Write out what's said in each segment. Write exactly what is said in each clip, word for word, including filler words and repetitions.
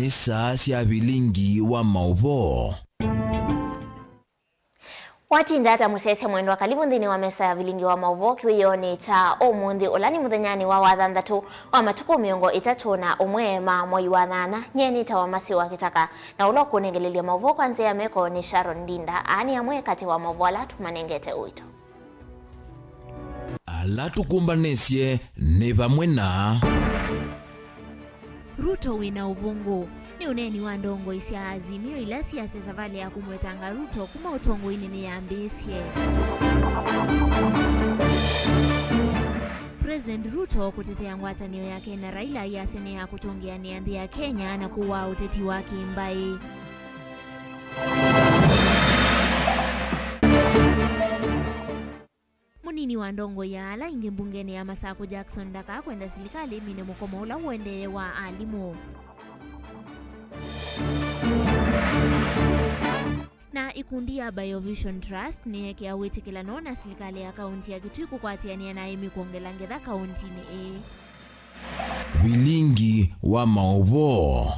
Nĩ saa sya vilingi wa maũvoo. Watinda ata mũsyaĩĩsya mwendwa? Karibu nthĩnĩ wa mesa ya vilingi wa maũvoo kĩwĩoonĩ kya ũmũnthĩ, ũla nĩ mũthenyanĩ wa wathanthatũ wa matukũ mĩongo ĩtatũ na ũmwe ma mwei wa nyanya. Nyie nĩtawa Masi wa Kĩtaka, na ũla ũkũnengelelya maũvoo kwa nzĩa ya meko nĩ Sharon Ndinda. Aa nĩ amwe katĩ wa maũvoo ala tũmanengete ũito. Ala tũkũmbanĩsye nĩ vamwe na. Ruto wĩna ũvũngũ. Nĩ ũneeni wa ndongoi sya Azimio ila siasya savalĩ ya kũmwetanga Ruto kuma ũtongoinĩ nĩyambĩĩsye. President Ruto kũtetea ngwatanĩo yake na Raila yasya nĩ ya kũtũngĩanĩa nthĩ ya Kenya na kũwaa ũteti wa kĩmbaĩ. Mũnini wa ndongoi ya ala aingĩ mbungenĩ ya Masakũ, Jackson, ndakaa kwenda silikalĩ ĩmine mũkomo ũla ũendee wa alimũ. Na ikundi ya Biovision Trust nĩyekĩa wĩtĩkĩlano na silikalĩ ya kaunti ya Kitui kũkwatĩanĩa na aĩmi kwongela ngetha kauntinĩ ĩĩ. Vilingi wa maũvoo.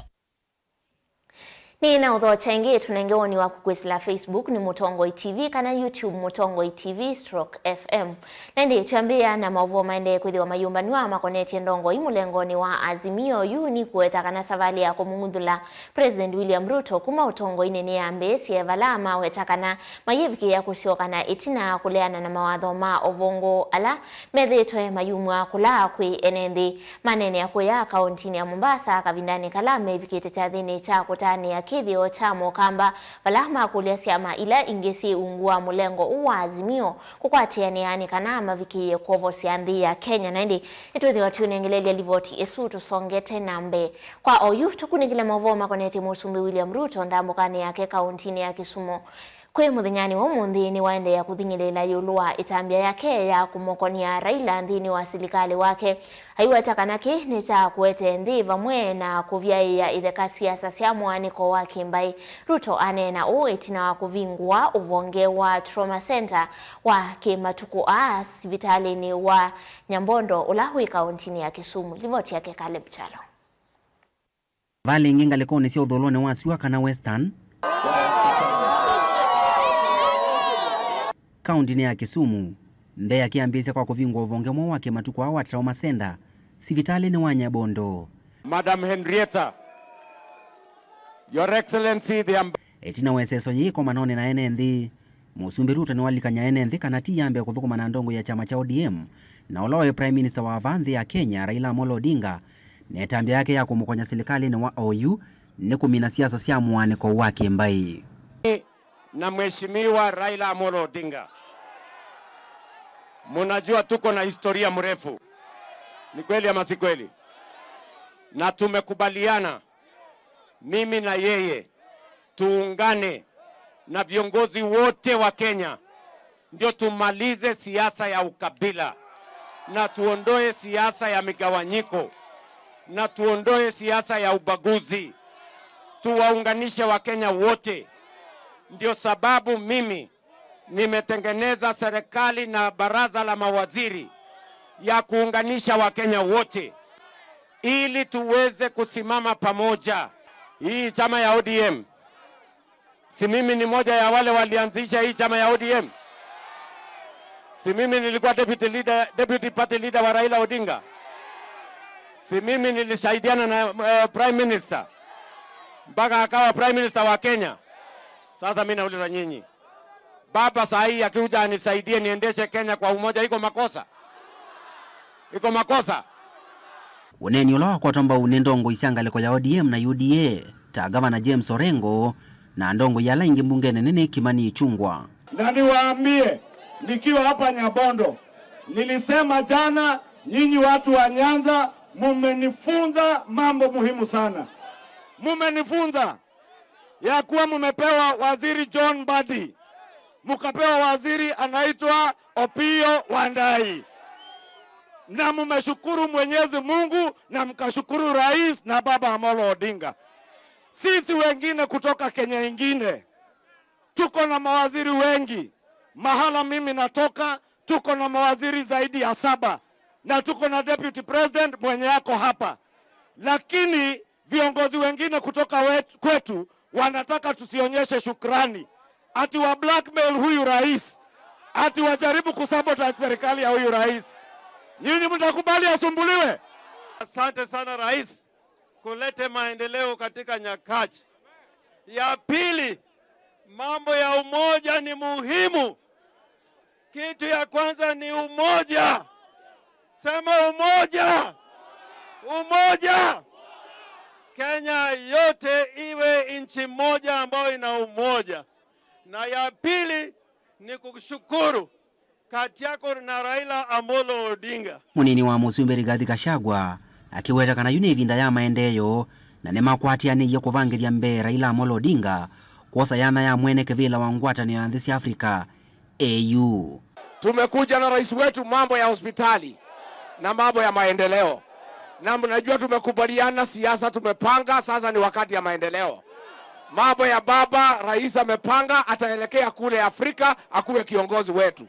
Nĩ na ũthokya ĩngĩ, tũnenge woni waku kwĩsĩla Facebook nĩ Mũtongoi T V kana YouTube Mũtongoi T V stroke F M. Na ĩndĩ twambĩĩa na maũvoo maendee kwĩthĩwa mayũmbanw'a makonetye ndongoi mũlengonĩ wa Azimio. Yu nĩ kũweta kana savalĩ ya kũmũng'uthũla President William Ruto kuma ũtongoinĩ nĩyambĩĩsye, vala maweta kana mayĩvikĩĩa kũsyoka na ĩtina kũleana na mawatho ma ũvũngũ ala methĩĩtwe mayumw'a kũla kwĩ ene nthĩ. Maneenea kũya kauntinĩ ya Mombasa kavindanĩ kala mevikĩte kyathĩnĩ kya kũtanĩa kĩthĩo kya Mũkamba, vala makũlya syama ila ingĩ syĩ ungu wa mũlengo ũũ wa Azimio kũkwatĩanĩa nĩ kana mavikĩĩe kwovosya nthĩ ya Kenya. Na ĩndĩ nĩtwĩthĩwa tũinengelelya livoti ĩsu tũsongete na mbee. Kwa oyu, tũkunĩkĩle maũvoo makonetye Mũsumbĩ William Ruto ndambũkanĩ yake kauntinĩ ya Kisumu. Kwĩ mũthenyanĩ wa ũmũnthĩ, nĩwaendeea kũthing'ĩlĩĩla ĩũlũ wa ĩtambya yake ya kũmokonia Raila nthĩnĩ wa silikalĩ wake. Aiweta kana kĩĩ nĩ kya kũete nthĩ vamwe na kũvyaĩĩa ĩtheka siasa sya mũaanĩko wa kĩmbaĩ. Ruto aneena ũũ ĩtina wa kũvingũa ũvonge wa Trauma Center wa kĩmatukũ aa sivitalĩnĩ wa Nyabondo ũla wĩ kauntinĩ ya Kisumu. Livoti yake Caleb Kyalo. Valĩ ĩngĩ ngalĩkonĩ sya ũthũlũnĩ wa syũa kana Western, kauntinĩ ya Kisumu, mbee ya kĩambĩĩsya kwa kũvingũa ũvonge mweũ wa kĩmatukũ aa wa Trauma Center sivitalĩnĩ wa Nyabondo. Madam Henrietta, Your Excellency, the amb- Ĩtina wa ĩseso yĩĩ ĩkomanonĩ na ene nthĩ, Mũsumbĩ Ruto nĩwalikany'a ene nthĩ kana ti ya mbee kũthũkũma na ndongoi ya kyama kya O D M na ũla waĩ Prime Minister wa vaa nthĩ ya Kenya, Raila Amolo Odinga, na ĩtambya yake ya kũmũkonya silikalĩnĩ wa oyu nĩ kũmina siasa sya mũaanĩko wa kĩmbaĩ. Na Mheshimiwa Raila Amolo Odinga, munajua tuko na historia mrefu. Ni kweli ama si kweli? Na tumekubaliana mimi na yeye tuungane na viongozi wote wa Kenya, ndio tumalize siasa ya ukabila na tuondoe siasa ya migawanyiko na tuondoe siasa ya ubaguzi, tuwaunganishe Wakenya wote. Ndio sababu mimi nimetengeneza serikali na baraza la mawaziri ya kuunganisha Wakenya wote ili tuweze kusimama pamoja. Hii chama ya O D M, si mimi ni moja ya wale walianzisha hii chama ya O D M? Si mimi nilikuwa deputy leader, deputy party leader wa Raila Odinga? Si mimi nilisaidiana na, eh, prime minister mpaka akawa prime minister wa Kenya? Sasa mimi nauliza nyinyi, baba saa hii akikuja anisaidie niendeshe Kenya kwa umoja, iko makosa? Iko makosa? Ũneeni ũla wakwatwa mbau nĩ ndongoi sya ngalĩko ya O D M na U D A, ta Gavana James Orengo na ndongoi ala ingĩ mbungenĩ nĩ Kimani Ichung'wah. Na niwaambie, nikiwa hapa Nyabondo, nilisema jana, nyinyi watu wa Nyanza, mumenifunza mambo muhimu sana. Mumenifunza ya kuwa mumepewa waziri John Mbadi, mukapewa waziri anaitwa Opiyo Wandayi, na mumeshukuru Mwenyezi Mungu na mkashukuru Rais na Baba Amolo Odinga. Sisi wengine kutoka Kenya ingine tuko na mawaziri wengi. Mahala mimi natoka, tuko na mawaziri zaidi ya saba, na tuko na deputy president mwenye yako hapa, lakini Viongozi wengine kutoka wet-, kwetu wanataka tusionyeshe shukrani, ati wa blackmail huyu rais, ati wajaribu kusabotage serikali ya huyu rais. Nyinyi mtakubali asumbuliwe? Asante sana rais, kulete maendeleo katika Nyakach. Ya pili, mambo ya umoja ni muhimu. Kitu ya kwanza ni umoja. Sema umoja. Umoja. Kenya yote iwe nchi moja ambayo ina umoja. Na ya pili ni kushukuru kati yako na Raila Amolo Odinga. Mũnini wa mũsumbĩ Rigathi Gachagua akĩweta kana yu nĩ ĩvinda ya maendeeo na nĩmakwatĩanĩie kũvangĩthya mbee Raila Amolo Odinga kwosa yanya ya mwene kĩvĩla wa ngwatanĩo ya nthĩ sya Afrika, A U. Tumekuja na rais wetu mambo ya hospitali na mambo ya maendeleo, na mnajua tumekubaliana siasa tumepanga, sasa ni wakati ya maendeleo. Mambo ya baba, rais amepanga, ataelekea kule Afrika, akuwe kiongozi wetu.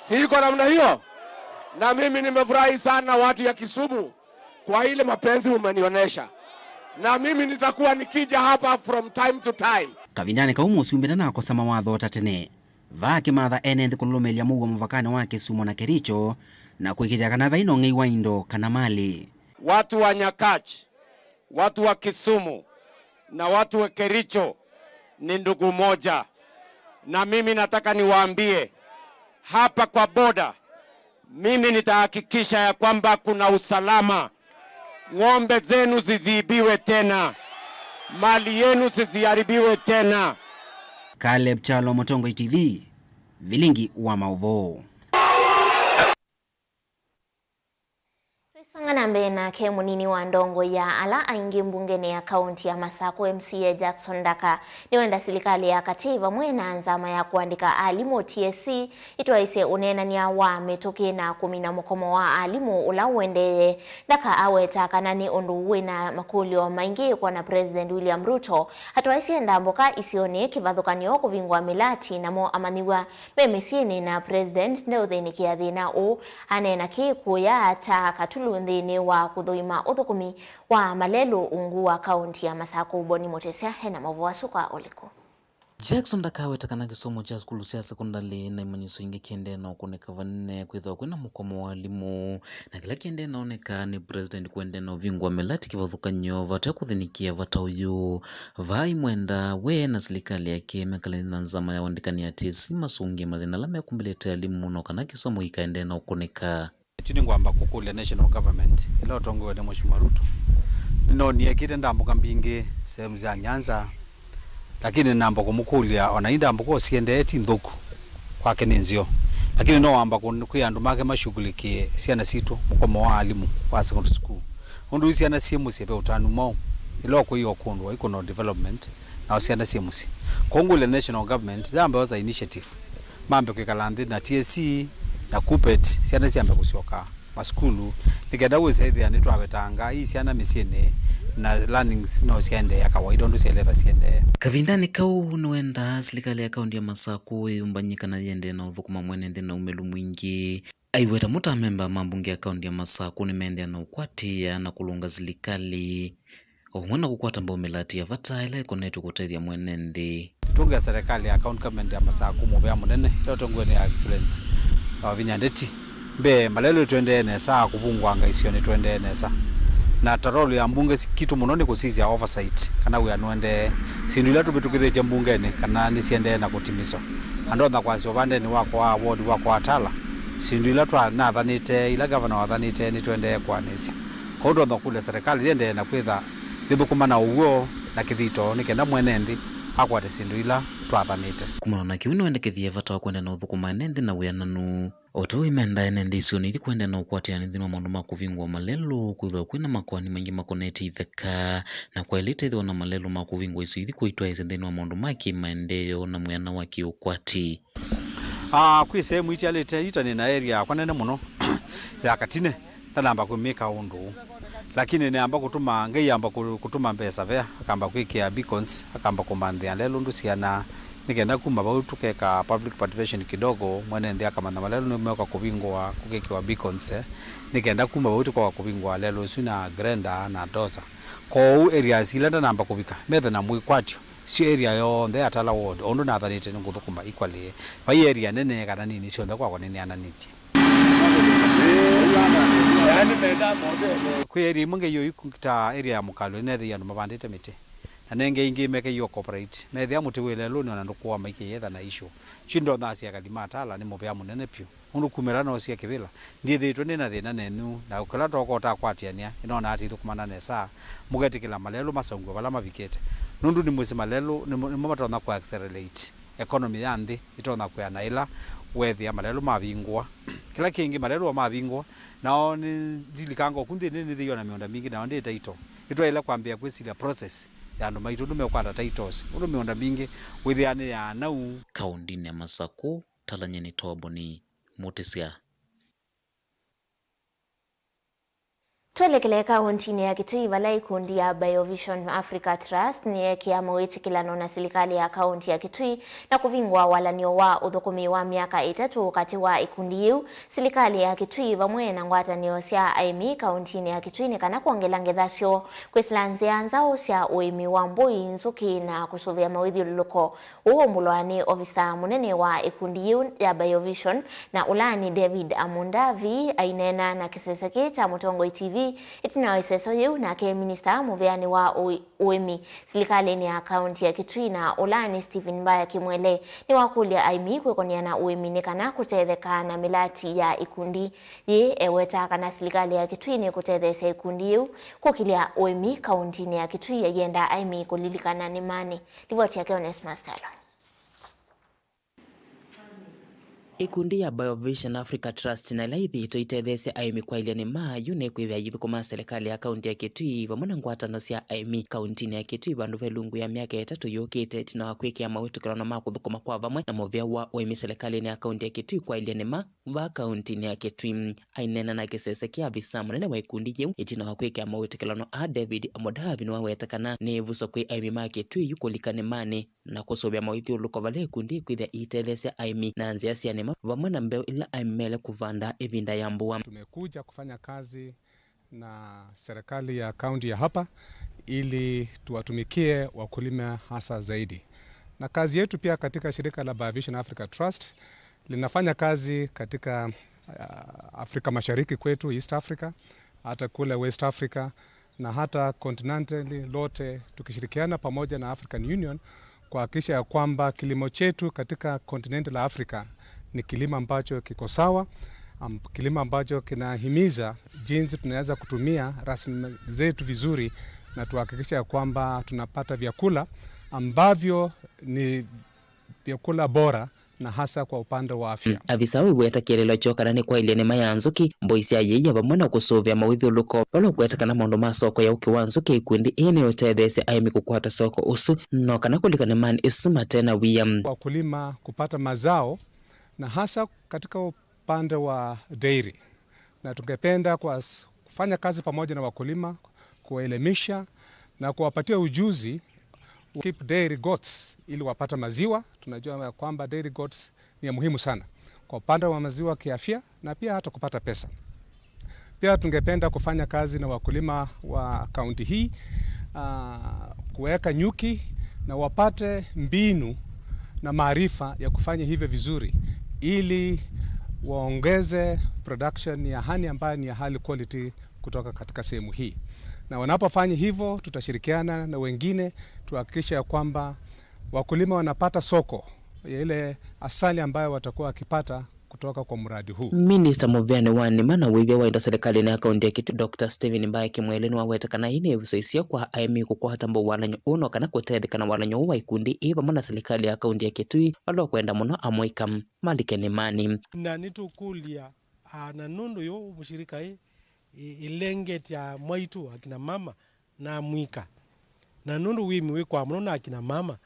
Si iko namna hiyo? Na mimi nimefurahi sana, watu ya Kisumu, kwa ile mapenzi mumenionyesha. Na mimi nitakuwa nikija hapa from time to time. Kavindanĩ kau mũsumbĩ ndanakosa mawatho ta tene, vaa akĩmatha ene nthĩ kũlũlũmĩĩlya mũuo mũvakanĩ wa Kisumu na Kericho na kũĩkĩĩthya kana vai na ũng'ei wa indo kana malĩ. Watu wa Nyakach, watu wa Kisumu na watu wa Kericho ni ndugu moja, na mimi nataka niwaambie, hapa kwa boda, mimi nitahakikisha ya kwamba kuna usalama. Ng'ombe zenu zisiibiwe tena, mali yenu zisiharibiwe tena. Caleb Kyalo, Mũtongoi T V, Vilingi wa Maũvoo. Tũisonga na mbee nake, mũnini wa ndongo ya ala aingĩ mbungenĩ ya kaunti ya Masakũ, M C A Jackson Ndaka, nĩwenda silikalĩ ya katĩ vamwe na nzama ya kũandĩka alimũ, T S C, itwaĩsye ũneenany'a wa mĩtũkĩ na kũmina mũkomo wa alimũ ũla ũendee. Ndaka aweta kana nĩ ũndũ wĩ na makũlyo maingĩ kwona President William Ruto atwaĩsye ndambũka isionĩ kĩvathũkany'o kũvingũa mĩlati, namo amanyĩw'a me mĩsyĩnĩ na President ndeũthĩnĩkĩa thĩna ũũ. Aneena kĩĩ kũya kya katulu nthĩnĩ wa kũthũima ũthũkũmi wa malelũ ungu wa kaunti ya Masakũ? Boni Mũtĩsya ena maũvoo asu kwa ũliku. Jackson ndakaweta kana kĩsomo kya sukulu sya sekondalĩ na imanyĩsyo ingĩ kĩendee na ũkũnĩka vanene kwĩthĩwa kwĩna mũkomo wa alimũ, na kĩla kĩendee naoneka nĩ President kũendee na ũvingũa mĩlati kĩvathũkany'o vate kũthĩnĩkĩa vata ũyũ. Vaa imwenda we na silikalĩ yake mekale na nzama ya ũandĩkani ya T S C masũngĩe mathĩna ala mekumbĩlĩte alimũ no kana kĩsomo ikaendee na ũkũnĩka. Ĩtu nĩngwamba kũkũlya national government ĩla ũtongoew'e nĩ Mheshimiwa Ruto. Nĩnoonie ekĩte ndambũka mbingĩ sehemu sya Nyanza, lakini namba kũmũkũlya, ona ii ndambũka ũsiendee ti nthũku, kwake nĩ nzeo, lakini no wamba kũ-, kwĩ andũ make mashughulikie syana sitũ, mũkomo wa alimũ wa secondary school. Ũndũ ii syana syĩ mũsyĩ ve ũtanu mwaũ, ĩla ũkũiwa kũndũ aikũna development, nao syana syĩ mũsyĩ. Kwoou ngũlya national government yambe osa initiative, mambe kwĩkala nthĩ na T S C na KUPPET, syana syambe kũsyoka masukulu, nĩ kenda wĩsa ĩthĩa nĩtwavetanga ii syana mĩsyĩnĩ na learnings no syaendeea kawaida ũndũ syaĩle ĩtha siendee. Kavindanĩ kau nĩwendaa silikalĩ ya kaunti ya Masakũ ĩyũmbany'e kana yĩendee na ũthũkũma mwene nthĩ na umĩlu mwingĩ. Aiweta mũta amemba ma mbunge ya kaunti ya Masakũ nĩmeendeea na ũkwatĩĩa na kũlũnga silikalĩ o vamwe na kũkwata mbau mĩlati ya vata ĩla ĩkonetw'e kũtethya mwene nthĩ. Tũngĩa serikali ya county government ya Masakũ mũvea mũnene ĩla ũtongoew'e nĩ Excellence Wavinya Ndeti. Mbee, malelũ nĩtũendee nesa, kũvungũanga isio nĩtũendee nesa. Na ta role ya mbunge si-, kitũ mũno nĩ kũsisya oversight kana wĩa nũendee. Syĩndũ ila tũvĩtũkĩthĩtye mbungenĩ kana nĩsiendee na kũtimiswa. Na ndonya kwasya ũvandenĩ wakwa wa ward wakwa wa Tala, syĩndũ ila twanathanĩte, ila gavana wathanĩte, nĩtũendee kũanĩsya. Kwoou ndonya kũlya serikali yĩendee na kwĩtha nĩthũkũma na ũw'o na kĩthito nĩ kenda mwene nthĩ akwate syĩndũ ila twathanĩte. Kumana na kĩu, nĩwendekethie vata wa kũendeea na ũthũkũma ene nthĩ na wĩananu. O ta ũu imenda ene nthĩ isionĩ ithi kũendeea na ũkwatĩanĩ nthĩnĩ wa maũndũ ma kũvingũa malelũ, kwĩthĩwa kwĩna makoani maingĩ makonetye itheka, na kwaĩlĩte ĩthĩwa na malelũ ma kũvingũa isio ithi kũitwaĩĩsya nthĩnĩ wa maũndũ ma kĩ-maendeeo na mwĩana wa kĩ-ũkwati. Ah, kwĩ sehemu itialĩte yu ta nĩ na area yakwa nene mũno ya Katine, ndanamba kwĩmĩka ũndũ ũũ. Lakini nĩamba kũtũma, Ngai amba kũ-, kũtũma mbesa vea, akamba kwĩkĩa beacons, akamba kũmanthĩa lelũ ũndũ syana Nĩ kenda kuma vau tũkeka public participation kidogo, mwene nthĩ akamanya malelũ nĩmeũka kũvingũa, kũkĩkĩwa beacons, eh, nĩ kenda kuma vau tũkoka kũvingũa lelũ ũsu na grader na dozer. Kwoou areas ila ndanamba kũvika, methe na mwĩkwatyo, syo area yonthe ya Tala ward, o ũndũ nathanĩte nĩngũthũkũma equally. Vai area nene kana nini, syonthe kwakwa nĩnĩananĩtye. Kwĩ area imwe ngeio iku ta area ya Mũkalũ nĩneethĩie andũ mavandĩte mĩtĩ, na nenge ingĩ meke io cooperate. Meethĩa mũtĩ wĩ lelũnĩ ona ndũkũa maikĩie etha na issue. Kyu ndonya asya ekali ma Tala nĩ mũvea mũnene vyũ. Ũndũ kumĩla noosie kĩvĩla, ndyĩthĩĩtwe nĩ na thĩna nenyu, na kĩla toko ũtakwatĩanĩa, nĩnonaa tithũkũmana nesa, mũketĩkĩla malelũ maseũvw'e vala mavikĩte. Nũndũ nĩmwĩsĩ malelũ nĩmo, nĩmo matonya kũ accelerate economy ya nthĩ, ĩtonya kwĩa na ĩla weethĩa malelũ mavingũa. Kĩla kĩngĩ, malelũ o mavingũa, nao nĩ ndilikanga oku nthĩnĩ nĩthĩiwe na mĩũnda mingĩ, nao ndĩ title. Nĩtwaĩle kwambĩĩa kwĩsilya process ya andũ maitũ ũndũ meũkwata titles, ũndũ mĩũnda mingĩ wĩthĩaa nĩ ya anau. Kaũndĩnĩ ya Masakũ, Talanyeni Toboni, Mũtĩsya. Twelekele kaũntĩnĩ ya Kitui, vala ikundi ya Biovision Africa Trust nĩyeekĩa mawĩtĩkĩlano na silikalĩ ya kaũntĩ ya Kitui na kũvingũa walany'o wa ũthũkũmi wa myaka ĩtatũ katĩ wa ikundi yĩu, silikalĩ ya Kitui, vamwe na ngwatanĩo sya aĩmi kaũntĩnĩ ya Kitui, nĩ kana kwongela ngetha syoo, kwĩsĩla nzĩa nzaũ sya ũĩmi wa mbũi, nzũkĩ, na kũsũvĩa mawĩthyũlũlũko. Ũu waumbũlwa nĩ ovisa mũnene wa ĩkundi yĩu ya Biovision, na ũla nĩ David Amundavi, aineena na kĩsese kĩĩ kya Mũtongoi T V ĩtina wa ĩseso yĩu. Nake minista mũvĩanĩ wa ũĩ-, ũĩmi silikalĩnĩ ya kaũntĩ ya Kitui, na ũla nĩ Stephen Mbaya Kimwele, nĩwakũlya aĩmi kwĩkonĩa na ũĩmi nĩ kana kũtetheka na mĩlati ya ĩkundi yĩĩ. Eweta kana silikalĩ ya Kitui nĩkũtetheesya ĩkundi yĩu kũkĩlya ũĩmi kaũntĩnĩ ya Kitui, ayenda aĩmi kũlilikana nĩmanĩ. Livoti yake Onesmus Kyalo. Ĩkundi ya Biovision Africa Trust, na ĩla yĩthĩĩtwe ĩitetheesya aĩmi kwaĩlya nĩma, yu nĩkwĩthĩa yĩthũkũma silikalĩ ya kaũntĩ ya Kitui vamwe na ngwatanĩo sya aĩmi kaũntĩnĩ ya Kitui vandũ ve lungu ya myaka ĩtatũ yũkĩte, ĩtina wa kwĩkĩa mawĩtĩkĩlano ma kũthũkũma kwa vamwe na mũvĩa wa ũĩmi silikalĩnĩ ya kaũntĩ ya Kitui kwaĩlya nĩma vaa kaũntĩnĩ ya Kitui. Aineena na kĩsese kya avisa mũnene wa ĩkundi yĩu ĩtina wa kwĩkĩa mawĩtĩkĩlano aa, David Amodavi nĩwaweta kana nĩ ĩvuso kwĩ aĩmi ma Kitui yu kũlika nĩmanĩ na kũsũvĩa mawĩthyũlũlũko vala ikundi ikwĩthĩa iitetheesya aĩmi na nzĩa sya nĩma vamwe na mbeũ ila aĩmi maĩle kũvanda ĩvinda ya mbua. Tumekuja kufanya kazi na serikali ya kaunti ya hapa ili tuwatumikie wakulima hasa zaidi. Na kazi yetu pia katika shirika la Biovision Africa Trust linafanya kazi katika, uh, Afrika Mashariki kwetu, East Africa, hata kule West Africa, na hata continentally lote, tukishirikiana pamoja na African Union kuhakikisha ya kwamba kilimo chetu katika continent la Afrika ni kilimo ambacho kiko sawa, am-, kilimo ambacho kinahimiza jinsi tunaweza kutumia rasilimali zetu vizuri na tuhakikisha ya kwamba tunapata vyakula ambavyo ni vyakula bora na hasa kwa upande wa afya. Avisa ũũ wĩweta kĩeleelo kyoo kana nĩ kwaĩlya nĩma ya nzũkĩ, mbũi sya yĩia vamwe na kũsũvĩa mawĩthyũlũko. Vala ũkweta kana maũndũ ma soko ya ũkĩ wa nzũkĩ, ĩkundi ĩĩ nĩũtetheesya aĩmi kũkwata soko ũsu, no kana kũlika nĩmanĩ ĩsu mate na wia. Wakulima kupata mazao na hasa katika upande wa dairy. Na tungependa kwa s-, kufanya kazi pamoja na wakulima, kuwaelimisha na kuwapatia ujuzi keep dairy goats ili wapate maziwa. Tunajua ya kwamba dairy goats ni ya muhimu sana kwa upande wa maziwa kiafya na pia hata kupata pesa. Pia tungependa kufanya kazi na wakulima wa kaunti hii, ah, kuweka nyuki na wapate mbinu na maarifa ya kufanya hivyo vizuri ili waongeze production ya honey ambayo ni ya high quality kutoka katika sehemu hii. Na wanapofanya hivyo, tutashirikiana na wengine tuhakikishe ya kwamba wakulima wanapata soko ya ile asali ambayo watakuwa wakipata kutoka kwa mradi huu. Minista mũvĩanĩ wa nĩma na wĩthĩa wa indo silikalĩnĩ ya kaunti ya Kitui, Doctor Stephen Mbae Kimwele, nĩwaweta kana ĩĩ nĩ ĩvuso ĩseo kwa aĩmi kũkwata mbau walany'o ũũ, no kana kũtetheka na walany'o ũũ wa ikundi ii vamwe na silikalĩ ya kaunti ya Kitui, vala ũkwenda mũno amũika malike nĩmanĩ. Na nĩtũkũlya, a, na nũndũ yo mũshirika ĩ, ĩ, ĩlengetya mwaitũ akina mama na amũika. Na nũndũ wĩmi wĩkwaa mũno na akina mama,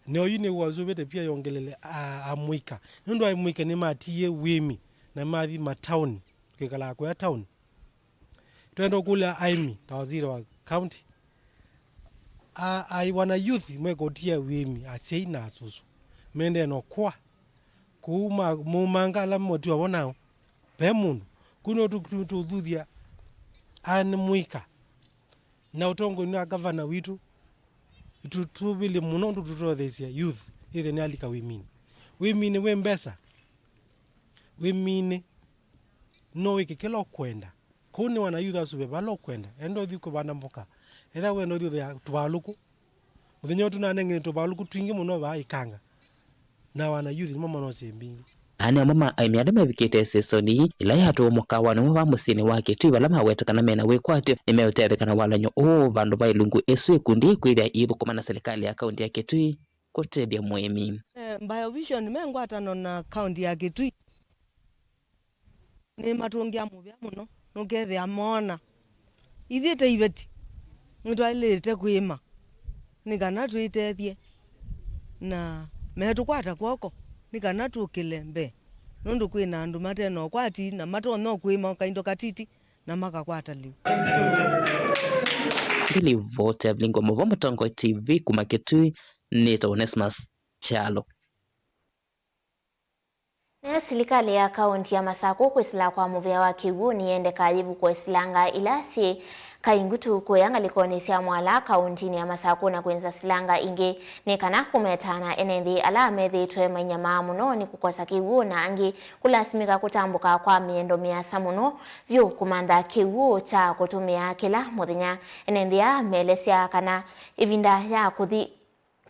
nĩyo yu nĩwasũvĩte pia yongelele a-, amũika. Nũndũ amũika nĩmatiie wĩmi na mathi mataoni, twĩkalaa kũya taoni. Twenda ũkũlya aĩmi, ta waziri wa county, a-, ai wana youth mekũtia wĩmi, asyai na asusũ. Mendee na ũkũa. Kũu ma-, maumanga ala motw'a wonao. Ve mũndũ. Kũu no tũ-, tũ-, tũthuthya. Aa nĩ mũika. Na ũtongoinĩ wa gavana witũ, tũ-, tũvĩlĩ mũno ũndũ tũtotheesya youth ĩthĩe nĩyalika wĩminĩ. Wĩminĩ wĩ mbesa. Wĩminĩ no wĩke kĩla ũkwenda. Kũu nĩ wana youth asu ve vala ũkwenda. Enda ũthi kũvanda mboka. Ethĩwa wenda ũthi ũthĩa tũvalũkũ. Mũthenya ũyũ tũnanengene tũvalũkũ twingĩ mũno vaa Ikanga. Na wana youth nĩmo manosie mbingĩ. Aa nĩ amwe ma aĩmi ala mevikĩte sesoni ĩla yatũũa mũkawanĩ ũmwe va mũsyĩnĩ wa Kĩtui, vala maweta kana mena wĩkwatyo nĩmeũtetheka na walany'o ũũ vandũ va ĩlungu ĩsu ikundi kwĩthĩa iithũkũma na silikalĩ ya kaunti ya Kĩtui kũtethya mũĩmi. Eh, Biovision me ngwatano na kaunti ya Kĩtui. Nĩmatũngĩa mũvea mũno, nũkethĩa moona. Ithyĩ ta iveti, nĩtwaĩlĩte kwĩma nĩ kana twĩtethye, na metũkwata kw'oko nĩ kana tũkĩle mbee, nũndũ kwĩ na andũ mate na ũkwati na matonya o kwĩma o kaindo katiti na makakwata lĩu. Ndilivoti Avilingo Mũvo, Mũtongoi T V kuma Kĩtui, nĩtawa Onesmus Kyalo. Nayo silikalĩ ya kaũnti ya Masakũ kwĩsĩla kwa mũvĩa wa kĩw'ũ nĩyendekaa yĩvukũe silanga ila syĩ kaingutu kũya ngalĩkonĩ sya mwala kaũntinĩ ya Masakũ na kwĩnza silanga ingĩ nĩ kana kũmetaana ene nthĩ ala methĩĩtwe mainyamaa mũno nĩ kũkosa kĩw'ũ na angĩ kũlasimĩka kũtambũka kwa mĩendo mĩasa mũno vyũ kũmantha kĩw'ũ kya kũtũmĩa kĩla mũthenya. Ene nthĩ aa meelesya kana ĩvinda ya kũthi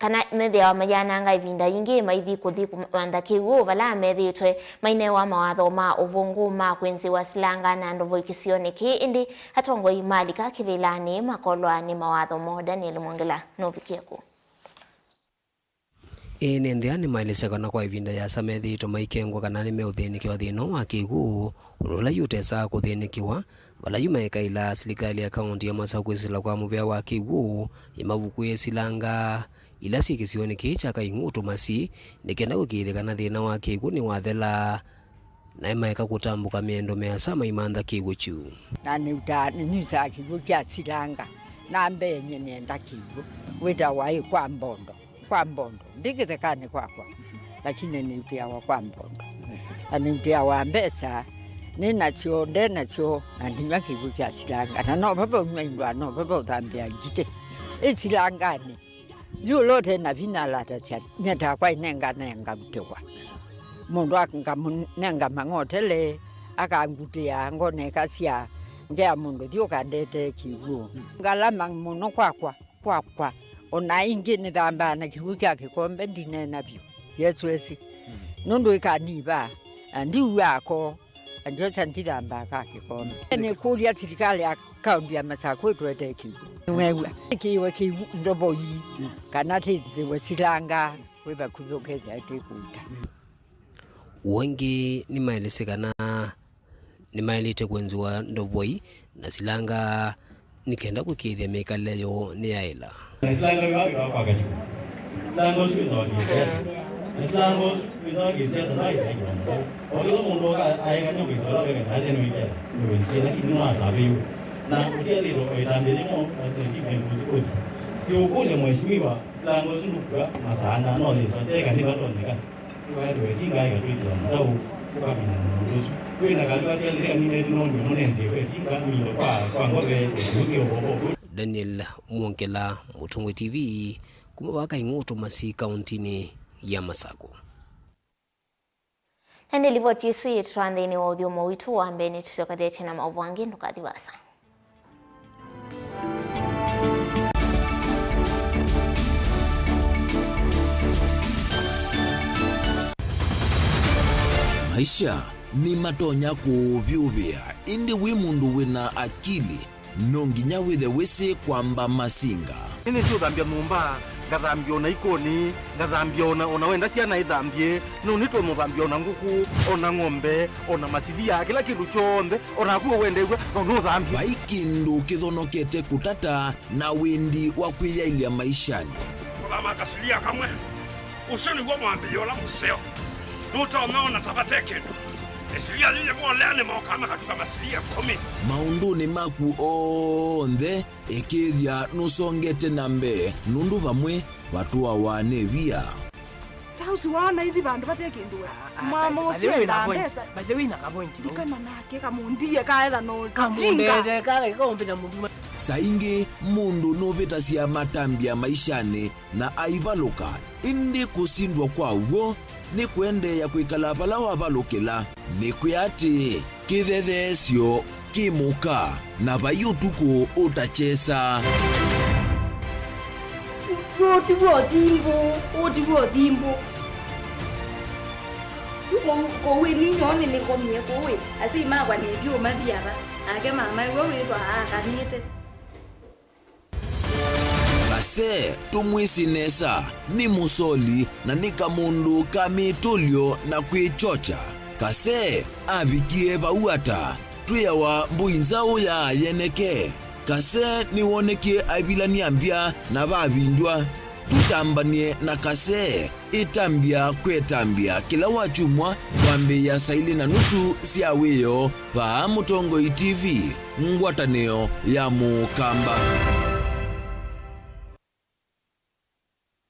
kana methĩawa mayananga ĩvinda yingĩ maithi kũthi kũmantha kĩw'ũ vala methĩĩtwe mainewa mawatho ma ũvũngũ ma kwĩnzĩwa silanga na ndovoi kĩsionĩ kĩĩ, ĩndĩ atongoi malika kĩvĩlanĩ makolwa nĩ mawatho moo. Daniel Mwongela nũvikie kũu. Ĩĩ nĩ nthĩa nĩmaelesya kana kwa ĩvinda yĩasa methĩĩtwe maikengwa kana nĩmeũthĩnĩkĩwa thĩna wa kĩw'ũ, ũndũ ũla yu ũtesaa kũthĩnĩkĩwa, vala yu maikaĩla silikalĩ ya kaũnti ya Masakũ kwĩsĩla kwa mũvĩa wa kĩw'ũ ĩmavukũĩe silanga ila syĩ kĩsionĩ kĩĩ kya Kaing'ũ Ũtũmasi, nĩ kenda kũkĩĩthya kana thĩna wa kĩw'ũ nĩwathela, na ĩmaeka kũtambũka mĩendo mĩasa maimantha kĩw'ũ kyu. Na nĩutaa, nĩnyusaa kĩw'ũ kya silanga, na mbee nyie nĩenda kĩw'ũ. Wĩtawa ĩ kwa mbondo. Kwa mbondo, ndi kĩthekanĩ kwakwa, lakini nĩutĩawa kwa mbondo. Na nĩutĩawa mbesa, nĩ nasyo, nde nasyo, na ndinywa kĩw'ũ kya silanga. Na no vava ũnyw'a indwa, no vava ũthambĩa ngitĩ. Ĩ silanganĩ, yu ũla ũte na vinya alatasya, nyetakwa ĩnenganenga utĩwa. Mũndũ akamũnenga mang'otele, akangutĩa, ngoneka sya, ngea mũndũ, thi ũkandetee kĩw'ũ. Ngalama mũno kwakwa. Kwakwa, o na ĩngĩ nĩthambaa na kĩw'ũ kya kĩkombe, ndineena vyũ, Yesũ esĩ. Nũndũ ĩkanivaa, na ndiuaa koo, na ndiosa ndithambaa ka kĩkombe. Nĩkũlya silikalĩ ya kaũnti ya Masakũ ĩtũetee kĩw'ũ. Nĩweew'a? Ĩkĩĩwe kĩw'ũ ndovoi, kana tĩnzĩwe silanga, wĩ vakuvĩ ũkethĩa ĩtĩkũuta. Ũngĩ nĩmaelesye kana nĩmaĩlĩte kwenzĩwa ndovoi na silanga nĩ kenda kũkĩĩthya mĩkalĩle yoo nĩyaĩla. Na silanga yu ayo kwa katiko. Silanga ũsu wĩsawa kĩsiasa. Na silanga ũsu wĩsawa kĩsiasa na isaidi. O kĩla mũndũ oka aekania kwĩka ũla weka na asya nĩwĩkĩa nĩwĩnzie, lakini nĩwasavĩiwe. Na ũtialĩtwe o ĩtambya yĩmwe, asinaitiwe kũsikũthi. Kĩũkũlya mheshimiwa, silanga ũsu ndũkua masaa ana, no yĩswa, teka nĩvatonyeka. Ĩvaĩlwe ĩtinga ĩkatwĩkĩa mũtau ũkamina mũndũ ũsu. Kwĩna kalĩ vatialĩkanile nĩnondio mũnenzie kwa ĩtinga milo kwa, kwa ngove ũkiũkĩa ũvoko. Daniel Mwongela, Mũtongoi T V, kuma vaka Ing'ũtũ Masi, kaũntinĩ ya Masakũ. Na nĩ livoti ĩsu yĩtũtwaa nthĩnĩ wa ũthyomo witũ wa mbee, nĩtũsyokethetye na maũvoo angĩ, ndũkathi vaasa. Maisha nĩmatonya kũũvyũvĩa, ĩndĩ wĩ mũndũ wĩna akili, no nginya wĩthe wĩsĩ kwamba masinga. Nĩnĩsĩ ũthambya nyũmba, ngathambya ona ikoni, ngathambya ona, ona wenda syana ithambye, no nĩtonya ũthambya ona ngũkũ, ona ng'ombe, ona masilia, kĩla kĩndũ kyonthe. O naku ũwendeew'a, no nũthambye. Vai kĩndũ kĩthonokete kũtata na wĩndi wa kwĩyaĩlya maishanĩ. Kũthama kasilia kamwe, ũsu nĩw'o mwambĩĩo ũla mũseo. Nũtonya ona ta vate kĩndũ. Ĩsilia yĩyĩvolea nĩmokaa makatuka masilia ĩkũmi. Maũndũnĩ maku onthe, ĩkĩĩthya nũsongete na mbee, nũndũ vamwe vatũawa nĩ via. House wana ithi vandũ vate kĩndũ we. Mama ũcio enda mbesa. By the way, na ka point. Ndikana nake kamundie kaetha no. Kamundete kale kaumbila mutuma. Saingi mundu nuvitasya matambya maishani na aivaluka, indi kusindwa kwa w'o ni kwendeea kwikala vala wavalukila. Ni kwia ati, kithetheesyo ki muka, na vai utuku utakyesa. Ũũ ti w'o thimbũ, ũũ ti w'o thimbũ. Kũu, kũu ĩni nyoo nĩnĩkomie kũu ĩ, asyai makwa nĩtyo mathi ava, nake mama ĩwe wĩthwa aakanĩte. Kase, tũmwĩsĩ nesa, nĩ mũsoli na nĩ kamũndũ ka mĩtũlyo na kwĩkyokya. Kase avikie vau ata? Twĩawa mbũi nzaũ ya yeneke. Kase nĩwonekie aivilany'a mbya na vavindwa. Tũtambany'e na Kase. Ĩtambya kwĩ ĩtambya kĩla wakyumwa kwambĩĩa saa ilĩ na nusu sya wĩoo vaa Mũtongoi T V, ngwatanĩo ya Mũkamba.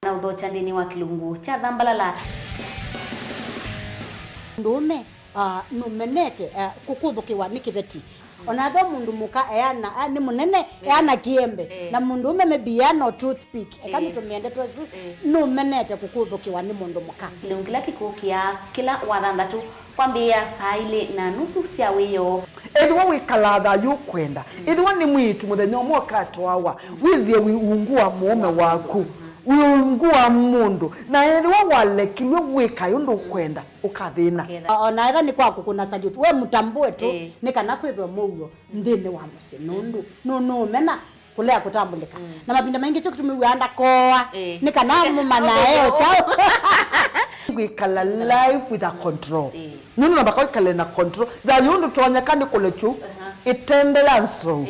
Na ũthokya nthĩnĩ wa kĩlungu kya Thambalala. Mũndũũme, ah, nũmenete, ah, kũkũthũkĩwa nĩ kĩveti. Ona ethĩwa mũndũ mũka eana, a, nĩ mũnene, eana kĩembe, na mũndũũme maybe eana o toothpick, eka nĩtũmĩe ndeto ĩsu, nũmenete kũkũthũkĩwa nĩ mũndũ mũka. Kĩlungu kĩla kĩkũkĩa kĩla wathanthatũ kwambĩĩa saa ilĩ na nusu sya wĩoo. Ethĩwa wĩkalaa thayũ ũkwenda, ethĩwa nĩ mwĩĩtu mũthenya ũmwe ũkatwawa, wĩthĩe wĩ ungu wa mũũme waku, wĩ ungu wa mũndũ, na ethĩwa walekilwe wĩkae ũndũ ũkwenda, ũkathĩna. O na etha nĩ kwa kũkũna salute, we mũtambũe tu, nĩ kana kwĩthwe mũuo nthĩnĩ wa mũsyĩ, nũndũ nũ-, nũũmena kũlea kũtambũlĩka. Na mavinda maingĩ kyo kĩtumi wĩaa ndakooa, nĩ kana mũmanyae o kyaũ. Kwĩkala life with a control. Nũndũ namba kwĩkale na control. Thayũ ndũtonyeka nĩ kũlekyu, ĩtende ya nsou.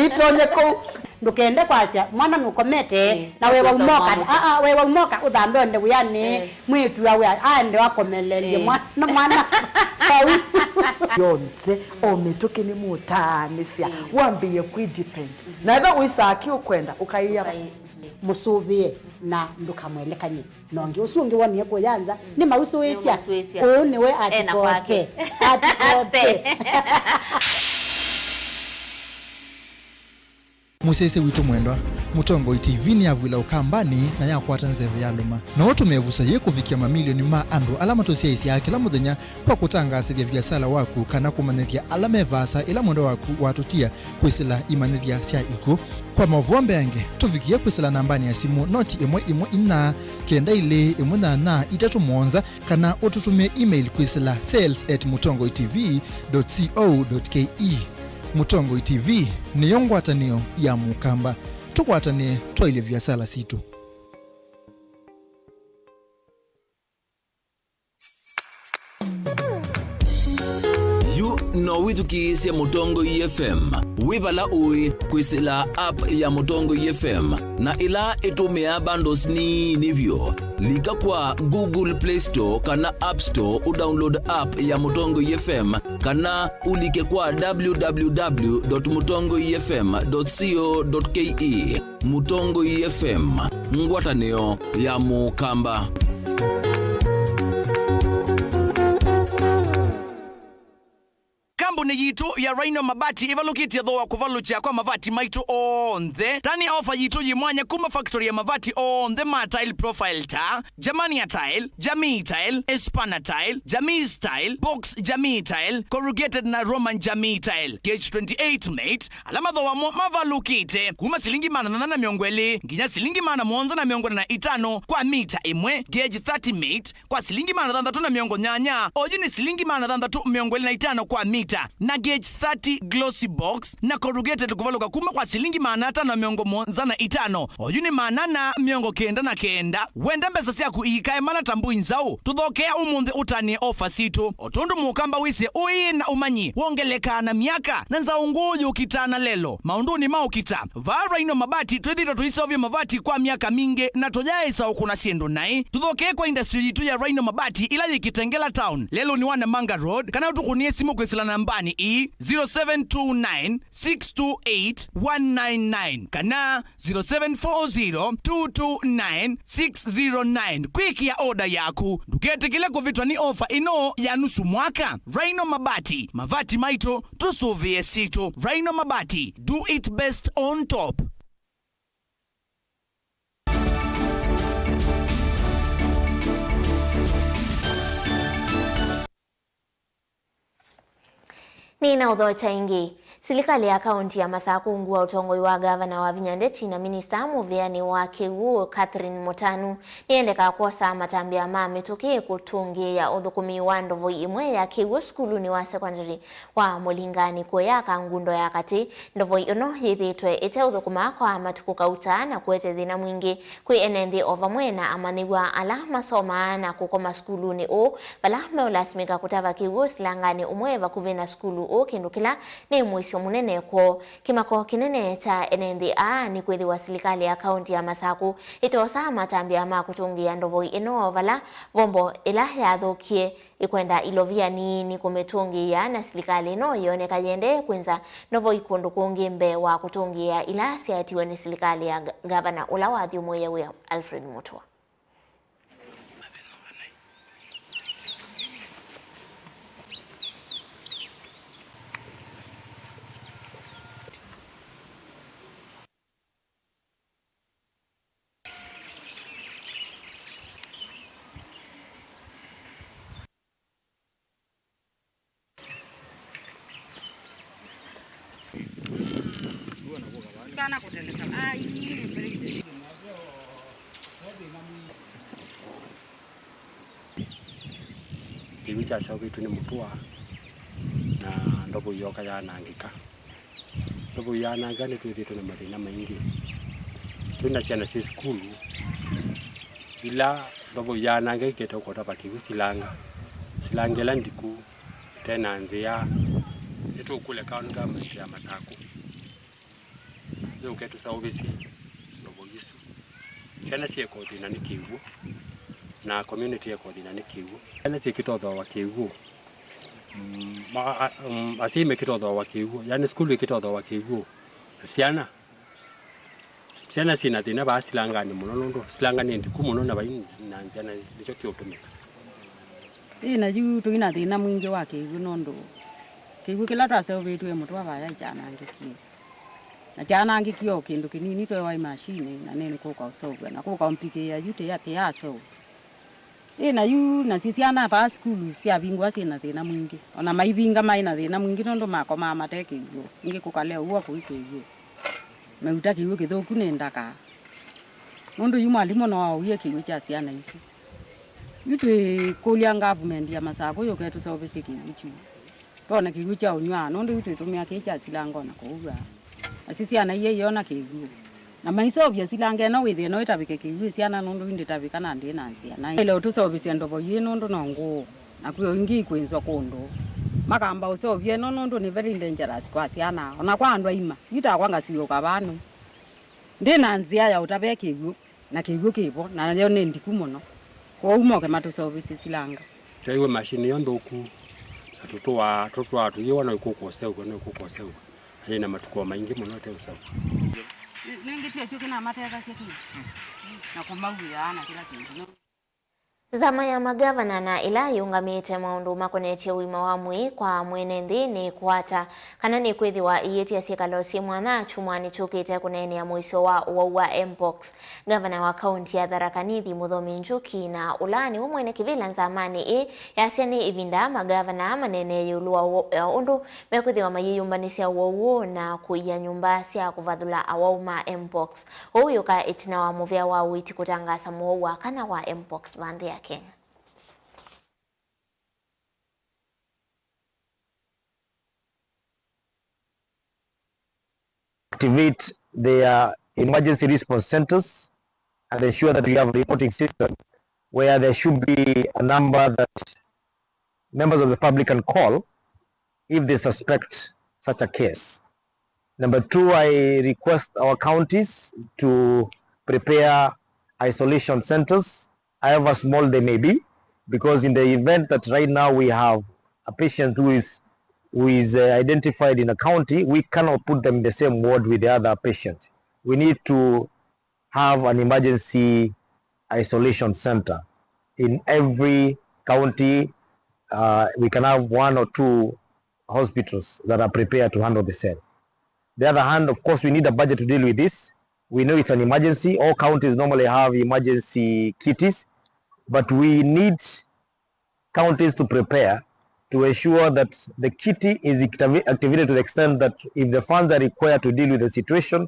Ĩtonye kũu. Ndũkende kwasya, mwana nũkomete, na wewa umoka, aa, wewa umoka, ũthambe onde wĩanĩ, mwĩĩtu awe aende akomeleelye mwana, mwana. Vau. Yonthe, o mĩtũkĩ nĩ mũtaanĩsya, wambĩĩe kwĩ depend. Na etha wĩsaa kĩ ũkwenda, ũkaĩa va? Mũsũvĩe na ndũkamwelekany'e. Na ũngĩ ũsu ũngĩ wonie kũya nza, nĩmausũĩsya. Nĩmausũĩsya. Ũũ nĩwe ena kwake. Atikote. Atikote. Mũsyaĩĩsya witũ mwendwa, Mũtongoi T V nĩyavw'ĩla Ũkambanĩ na yakwata nzeve ya lũma. No ũtũme ĩvuso yĩĩ kũvikĩa mamilioni ma andũ ala matũsyaĩĩsyaa kĩla mũthenya kwa kũtangaasĩthya viasala waku kana kũmanyĩthya ala me vaasa ĩla mwendwa waku watũtia kwĩsĩla imanyĩthya sya ikw'ũ. Kwa maũvoo mbeange, tũvikĩe kwĩsĩla nambanĩ ya simũ noti ĩmwe ĩmwe inya kenda ilĩ ĩmwe nyanya itatũ mũonza, kana ũtũtũmĩe email kwĩsĩla sales at mũtongoi T V dot co dot K E. Mũtongoi T V nĩyo ngwatanĩo ya Mũkamba. Tũkwatanĩe twaĩlye viasala sitũ. Yu no wĩthukĩĩsye Mũtongoi F M wĩ vala ũĩ kwĩsĩla app ya Mũtongoi F M, na ĩla ĩtũmĩaa bundles nini vyũ. Lika kwa Google Play Store kana App Store ũdownload app ya Mũtongoi F M, kana ũlike kwa w w w dot mũtongoi f m dot co dot k e. Mũtongoi F M, ngwatanĩo ya Mũkamba. Kambuni yitũ ya Rhino Mabati ĩvalũkĩtye thooa kũvalũkya kwa mavati maitũ onthe. Tani ofa yitũ yĩ mwanya kuma factory ya mavati onthe ma tile profile ta Germania Tile, Jamii Tile, Espana Tile, Jamii Tile, Box Jamii Tile, Corrugated na Roman Jamii Tile, gauge twenty-eight mate, ala mathooa mo mavalũkĩte kuma silingi maana thanthatũ na mĩongo ĩlĩ nginya silingi maana mũonza na mĩongo ĩna na itano kwa mita ĩmwe, gauge thirty mate, kwa silingi maana thanthatũ na mĩongo nyanya, oyu nĩ silingi maana thanthatũ mĩongo ĩlĩ na itano kwa mita, na gauge thirty glossy box na corrugated kũvalũka kuma kwa silingi maana atano na mĩongo mũonza na itano, oyu nĩ maana ana mĩongo kenda na kenda. Wenda mbesa syaku iikae mana ta mbũi nzaũ? Tũthokea ũmũnthĩ ũtanĩe ofa sitũ. O tondũ Mũkamba wĩsĩ ũĩ na ũmanyi wongelekaa na myaka, na nzaũ ngũũ yũkitaa na lelo maũndũnĩ ma ũkita. Vaa Rhino Mabati twĩthĩĩtwe tũiseũvya mavati kwa myaka mingĩ na tũyaaĩsa ũkũna syĩndũ naĩ. Tũthokee kwa industry yitũ ya Rhino Mabati ĩla yĩ Kitengela Town, lelũnĩ wa Namanga Road, kana ũtũkũnĩe simũ kwĩsĩla nambanĩ i zero seven two nine, six two eight, one nine nine kana zero seven four zero, two two nine, six zero nine kwĩkĩa oda yaku. Ndũketĩkĩle kũvĩtwa nĩ ofa ĩno ya nusu mwaka. Rhino Mabati, mavati maitũ, tũsũvĩe sitũ. Rhino Mabati, do it best on top. Nĩnaũthokya ĩngĩ. Silikalĩ ya kaũnti ya Masakũ ungu wa ũtongoi wa ngavana Wavinya Ndeti na minista mũvĩanĩ wa kĩw'ũ Catherine Mũtanu nĩyendekaa kwosa matambya ma mĩtũkĩ kũtũngĩĩa ũthũkũmi wa ndovoi ĩmwe ya kĩw'ũ sukulunĩ wa sekondalĩ wa Mũlingani kũyaka ngundo ya katĩ. Ndovoi ĩno yĩthĩĩtwe ĩteũthũkũma kwa matukũ kauta na kũete thĩna mwingĩ kwĩ ene nthĩ o vamwe na amanyĩw'a ala masomaa na kũkoma sukulunĩ ũũ, vala meũlasimĩka kũtava kĩw'ũ silanganĩ ũmwe vakuvĩ na sukulu ũũ, kĩndũ kĩla nĩ mũisyo mũnene kwoo. Kĩmako kĩnene kya ene nthĩ aa nĩ kwĩthĩwa silikalĩ ya kaũnti ya Masakũ ĩtosaa matambya ma kũtũngĩĩa ndovoi ĩno vala vombo ĩla yathũkie ĩkwenda ilovia nini kũmĩtũngĩĩa, na silikalĩ ĩno yĩoneka yĩendee kwĩnza ndovoi kũndũ kũngĩ mbee wa kũtũngĩĩa ila syaetiwe nĩ silikalĩ ya nga-, ngavana ũla wathyũmũĩe wĩa Alfred Mutua. Kĩw'ũ kyaseũvĩtw'e nĩ mũtũa na ndovo yooka yaanangĩka. Ndovo yaanangĩka nĩtwĩthĩĩtwe na mathĩna maingĩ. Twĩ na syana syĩ sukulu, ila ndovo yaanangĩka ikete kũtava kĩw'ũ silanga. Silanga ĩla ndiku, ĩte na nzĩa. Nĩtũkũlya county government ya Masakũ yũke ĩtũseũvĩsye ndovo isu. Syana syĩko thĩna nĩ kĩw'ũ, na community yĩko thĩna nĩ kĩw'ũ. Syana syĩkĩtothooa kĩw'ũ. Mm, ma-, a-, mm, asyai mekĩtothooa kĩw'ũ, yani sukulu ĩkĩtothooa kĩw'ũ. Syana, syana syĩ na thĩna vaa silanganĩ mũno, nũndũ silanga nĩ ndiku mũno na vai na nzĩa, na nĩkyo kĩũtũmĩka. Ĩ, na yu tũi na thĩna mwingĩ wa kĩw'ũ, nũndũ kĩw'ũ kĩla twaseũvĩtw'e mũtũa vaya kyanangĩkie. Na kyanangĩkie o kĩndũ kĩnini, tweewa ĩ mashini, na nĩ kũka ũseũvw'a, na kũka ũmpikĩĩa yu tĩa kĩyaseũvw'a. Ĩ, na yu nasyo syana vaa sukulu syavingũa syĩ na thĩna mwingĩ. O na maivinga maĩ na thĩna mwingĩ nũndũ makomaa mate kĩw'ũ. Ĩngĩ kũkalea ũw'o kũi kĩw'ũ. Meuta kĩw'ũ kĩthũku nĩ ndaka. Nũndũ yu mwalimũ no aũie kĩw'ũ kya syana isu. Yu twĩkũlya ngavumenti ya Masakũ yũke ĩtũseũvĩsye kĩw'ũ kyu. Twone kĩw'ũ kya ũnyw'a, nũndũ yu twĩtũmĩa kĩĩ kya silanga o na kũu vaa. Nasyo syana iĩ iyona kĩw'ũ. Na maiseũvya silanga ĩno wĩthĩe no ĩtavĩke kĩw'ũ syana, nũndũ yu ndĩtavĩka na ndĩ na nzĩa. Na ĩle ũtũseũvĩsya ndovo yĩĩ nũndũ no ngũũ, na kwĩ o ingĩ ikwĩnzwa kũndũ. Makamba ũseũvya ĩno nũndũ nĩ very dangerous kwa syana, o na kwa andũ aima. Yu takwa ngasiũũka vaa nũũ. Ndĩ na nzĩa ya ũtavĩa kĩw'ũ. Na kĩw'ũ kĩ vo, na yo nĩ ndiku mũno. Kwoou moke matũseũvĩsye silanga. Twaiwe mashini yo nthũku, na tũtũaa, tũtwaa tũyĩwa no ĩkũka ũseũvw'a, no ĩkũka ũseũvw'a. Na yĩ na matukũ o maingĩ mũno ĩteũseũvw'a. Nĩ-, nĩngĩ kyo kĩnamateethasya tu na kũmauĩaa na kĩla kĩndũ. Nzama ya magavana na ĩla yĩũngamĩte maũndũ makonetye ũima wa mwĩĩ kwa mwene nthĩ nĩkwata kana nĩkwĩthĩwa ĩyĩtya syĩkalo syĩ mwanya kyumwanĩ kyũkĩte kũneenea mũisyo wa ũwau wa mpox. Ngavana wa kaũnti ya Tharaka Nithi, Mũthomi Njuki, na ũla nĩwe mwene kĩvĩla nzamanĩ ĩĩ, yasya nĩ ĩvinda magavana maneenee ĩũlũ wa ũndũ mekwĩthĩwa mayĩyũmbanĩsya ũwau ũũ na kũia nyũmba sya kũvathũla awau ma mpox. Ũu wĩũka ĩtina wa mũvĩa wa ũiiti kũtangaasa mũwau wa kana wa mpox va nthĩ ya Kenya. Activate their emergency response centers and ensure that we have a reporting system where there should be a number that members of the public can call if they suspect such a case. Number two, I request our counties to prepare isolation centers, however small they may be, because in the event that right now we have a patient who is who is uh, identified in a county, we cannot put them in the same ward with the other patients. We need to have an emergency isolation center in every county. Uh, we can have one or two hospitals that are prepared to handle the same. The other hand, of course, we need a budget to deal with this. We know it's an emergency. All counties normally have emergency kitties, but we need counties to prepare to ensure that the kitty is activi- activated to the extent that if the funds are required to deal with the situation,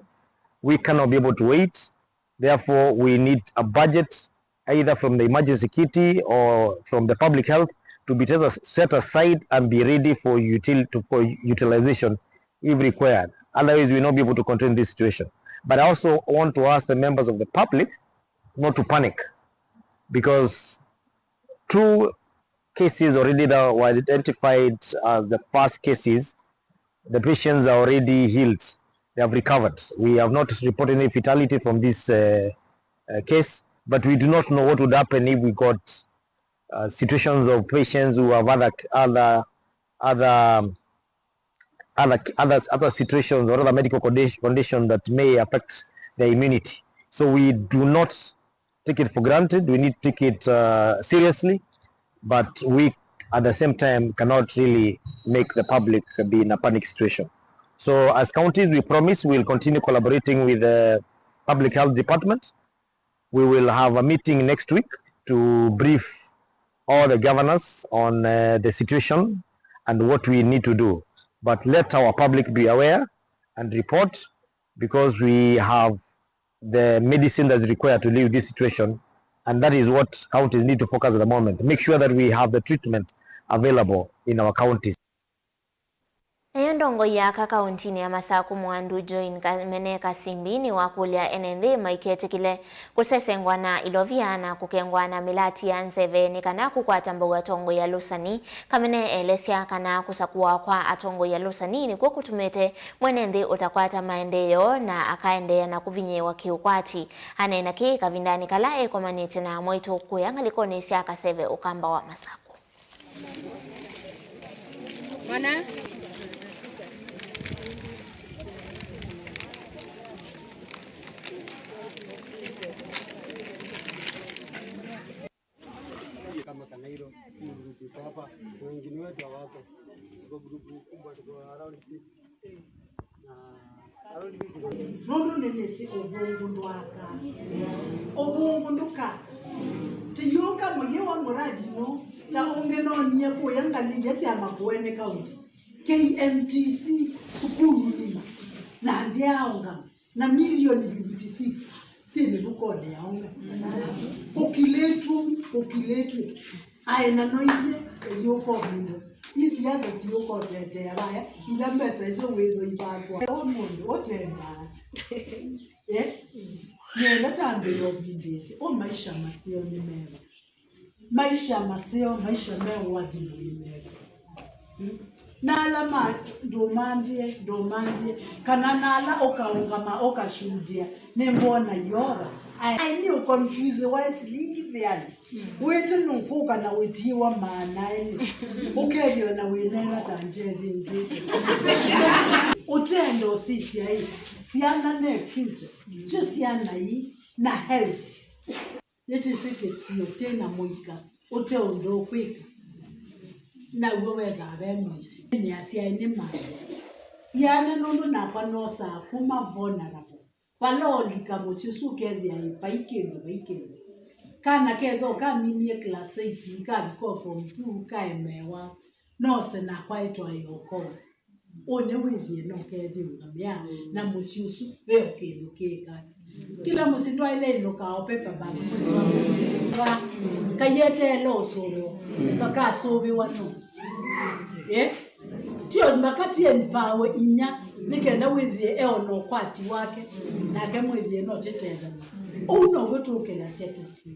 we cannot be able to wait. Therefore, we need a budget either from the emergency kitty or from the public health to be set as- set aside and be ready for, util- to, for utilization if required. Otherwise, we will not be able to contain this situation. But I also want to ask the members of the public not to panic, because two cases already that were identified as the first cases, the patients are already healed. They have recovered. We have not reported any fatality from this uh, uh, case, but we do not know what would happen if we got uh, situations of patients who have other other other um, other other other situations or other medical condition, condition that may affect their immunity. So we do not take it for granted. We need to take it uh, seriously, but we at the same time cannot really make the public be in a panic situation. So as counties, we promise we'll continue collaborating with the public health department. We will have a meeting next week to brief all the governors on uh, the situation and what we need to do. But let our public be aware and report, because we have the medicine that's required to live this situation, and that is what counties need to focus at the moment. Make sure that we have the treatment available in our counties. Nayo ndongoi ya aka kaũntinĩ ya Masakũ, Mwandu Join Kamene Kasimbi, nĩwakũlya ene nthĩ maiketĩkĩle kũsesengwa na ilovia na kũkengwa na mĩlati ya nzeve nĩ kana kũkwata mbau atongoi alũsani. Kamene elesya kana kũsakũa kwa atongoi alũsani nĩkw'o kũtumĩte mwene nthĩ ũtakwata maendeeo na akaendeea na kũvinyĩĩwa kĩũkwati. Aneena kĩĩ kavindanĩ kala ekomanĩte na mwaitũ kũya ngalĩkonĩ sya Kaseve, Ũkamba wa Masakũ. Mwana. Kama Kanairo, hii group iko hapa, na wengine wetu hawako. Tuko group kubwa, tuko around fifty. Na around fifty. Nũndũ nĩnĩsĩ ũvũngũ ndwaka. Ũvũngũ ndũka. Tĩyũka mũyĩ wa mũradi no, ta ũngĩ nonie kũya ngalĩ iya sya Makueni County, K M T C, sukulu nima. Na ndyaũngama. Na milioni fifty six syĩ mĩvukonĩ ya ũme. Ũkilĩtu, ũkilĩtu. Aĩ na noiye, ĩyũka ũvindũ. Ii siasa siũka ũtetea vaya, ila mbesa isu wĩthwa ivangwa. Ũũ mũndũ ũtendaa. Eh? Nĩenda tambĩĩa ũvindĩsĩ. Ũ maisha maseo nĩ meva. Maisha maseo, maisha me ũathimo nĩ meva. Mm. Na ala ma ndũmanthie, ndũmanthie, kana na ala ũkaũngama, ũkashuhudia, nĩngwona Yeova. Ai, ai, nĩ ũconfuse wa silingi veani. Mm. Wĩte nũkũka na wĩtiĩwa maana ene. Ũkethĩwa na wĩneena ta njethĩ nzĩte. Ũtenda ũsisya ĩ, syana ne future. Syo syana ii, na health. Nĩtĩsĩ kĩsio kĩ na mũika ũte ũndũ ũkwĩka, naw'o wethaa ve mũisyo. Nĩ asyaĩ nĩ maĩ syana, nũndũ nakwa noosaa kuma vulnerable. Vala ũlika mũsyĩ ũsu ũkethĩa ĩ vai kĩndũ, vai kĩndũ. Kana kethwa ũkaminie class eight, ikavika o form two, kaemewa, nose nakwa ĩtwaĩe ũkosi. Ũne wĩthĩe no kethĩũngamĩa na mũsyĩ ũsu ve o kĩndũ kĩka. Kĩla mũsyĩ ndwaĩle ĩlũkaa o paper bag mwĩsonĩ. Kaiyeteele ũsũvĩwa, kakasũvĩwa no. Eh? Tio mbaka ti empower inya, nĩ kenda wĩthĩe eona ũkwati wake, nake mwĩthĩe no tĩtethana. Ũu now'o tũkĩlasya kĩsio.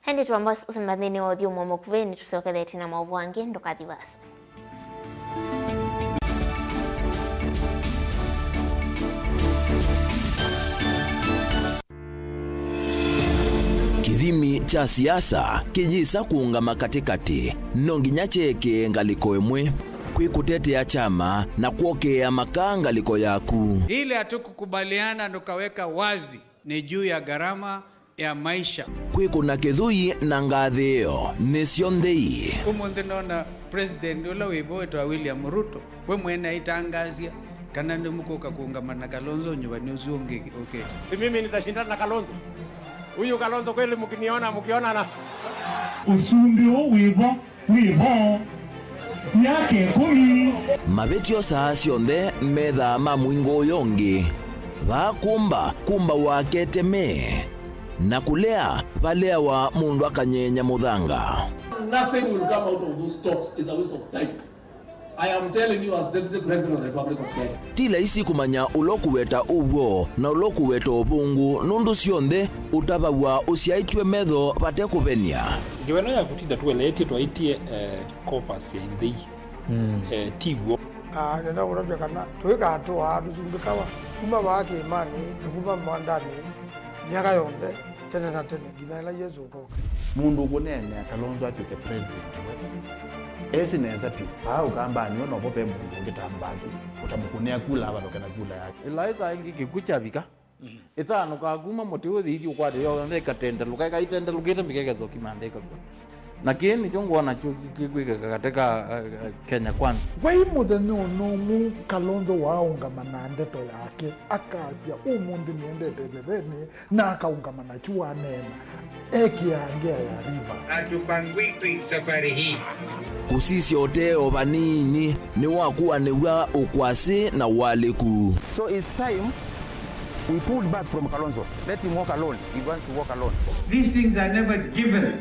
Ĩndĩ twamba ũsemba nthĩnĩ wa ũthyũmũo mũkuvĩ, nĩtũsyokethetye na maũvoo angĩ, ndũkathi vaasa. Kĩthimi kya siasa kĩyĩsa kũũngama katĩkatĩ, no nginya kyeekĩe ngalĩko ĩmwe. Kwĩ kũtetea kyama na kwokĩĩa makaa ngalĩko yaku. Ile hatukukubaliana tukaweka wazi ni juu ya gharama ya maisha. Kwĩkũna kĩthũi na ngathĩĩo nĩsyo nthei. Ũmũnthĩ nona president ũla wĩ vo wĩtawa William Ruto, we mwene aitangaasya kana nĩmũkũka kũũngama na Kalonzo nyuvanĩ ũsu ũngĩ ũkĩte. Si mimi nitashindana na Kalonzo? Huyu Kalonzo kweli mkiniona, mkionana. Ũsumbĩ ũũ wĩ vo wĩ vo myaka ĩkũmi. Mavĩtyo saa syonthe methaa ma mũingo ũyũ ũngĩ. Vaa kũmba, kũmbawa keteme. Na kũlea, valeawa mũndũ akanyenya mũthanga. Nothing will come out of those talks. It's a waste of time. I am telling you as Deputy President of the Republic of Kenya. Ti laisi kũmanya ũla ũkũweta ũw'o na ũla ũkũweta ũvũngũ, nũndũ syonthe ũtavaw'a ũsyaĩtw'e metho vate kũvenia. Ngewa ĩno ya kũtinda tũeleetye twaĩtye, eh, Caucus ya Ithei. Mm. Eh, ti w'o. Ah, nenda kũtavya kana tũikatũaa tũsumbĩkawa kuma vaa kĩĩmanĩ na kuma mwandanĩ myaka yonthe, tene na tene, nginya ĩla Yesũ ũkoka. Mũndũ ũkũneenea Kalonzo atw'ĩke president we, esi nesa vyũ. Vaa Ũkambanĩ we novo ve mũndũ ũngĩ ta Mbaki ũtamũkũnĩa kula avalũke na kula yake. Ĩlaĩsa ĩngĩ kĩkw'ũ kyavika. Ĩtanũkaa kuma mũtĩ ũthi ithi ũkwate yonthe ĩkatendelũka, ĩkaitendelũkĩte mbika ĩkesa ũkima nthĩ ĩkakw'a. Na kĩĩ nĩkyo ngwona kyo kĩkwĩkĩka katĩ ka, eh, eh, Kenya Kwanza. Vai mũthenya ona ũmwe Kalonzo waaũngama na ndeto yake, akasya, "Ũmũnthĩ nĩendete ĩthevenĩ," na akaũngama nakyu waneena, ekĩaa ngea ya reverse. Hatupangwikwi safari hii. Kũsisya ũtee o vanini nĩwakuanĩw'a ũkwasĩ na ũalĩku. So it's time we pulled back from Kalonzo. Let him walk alone. He wants to walk alone. These things are never given.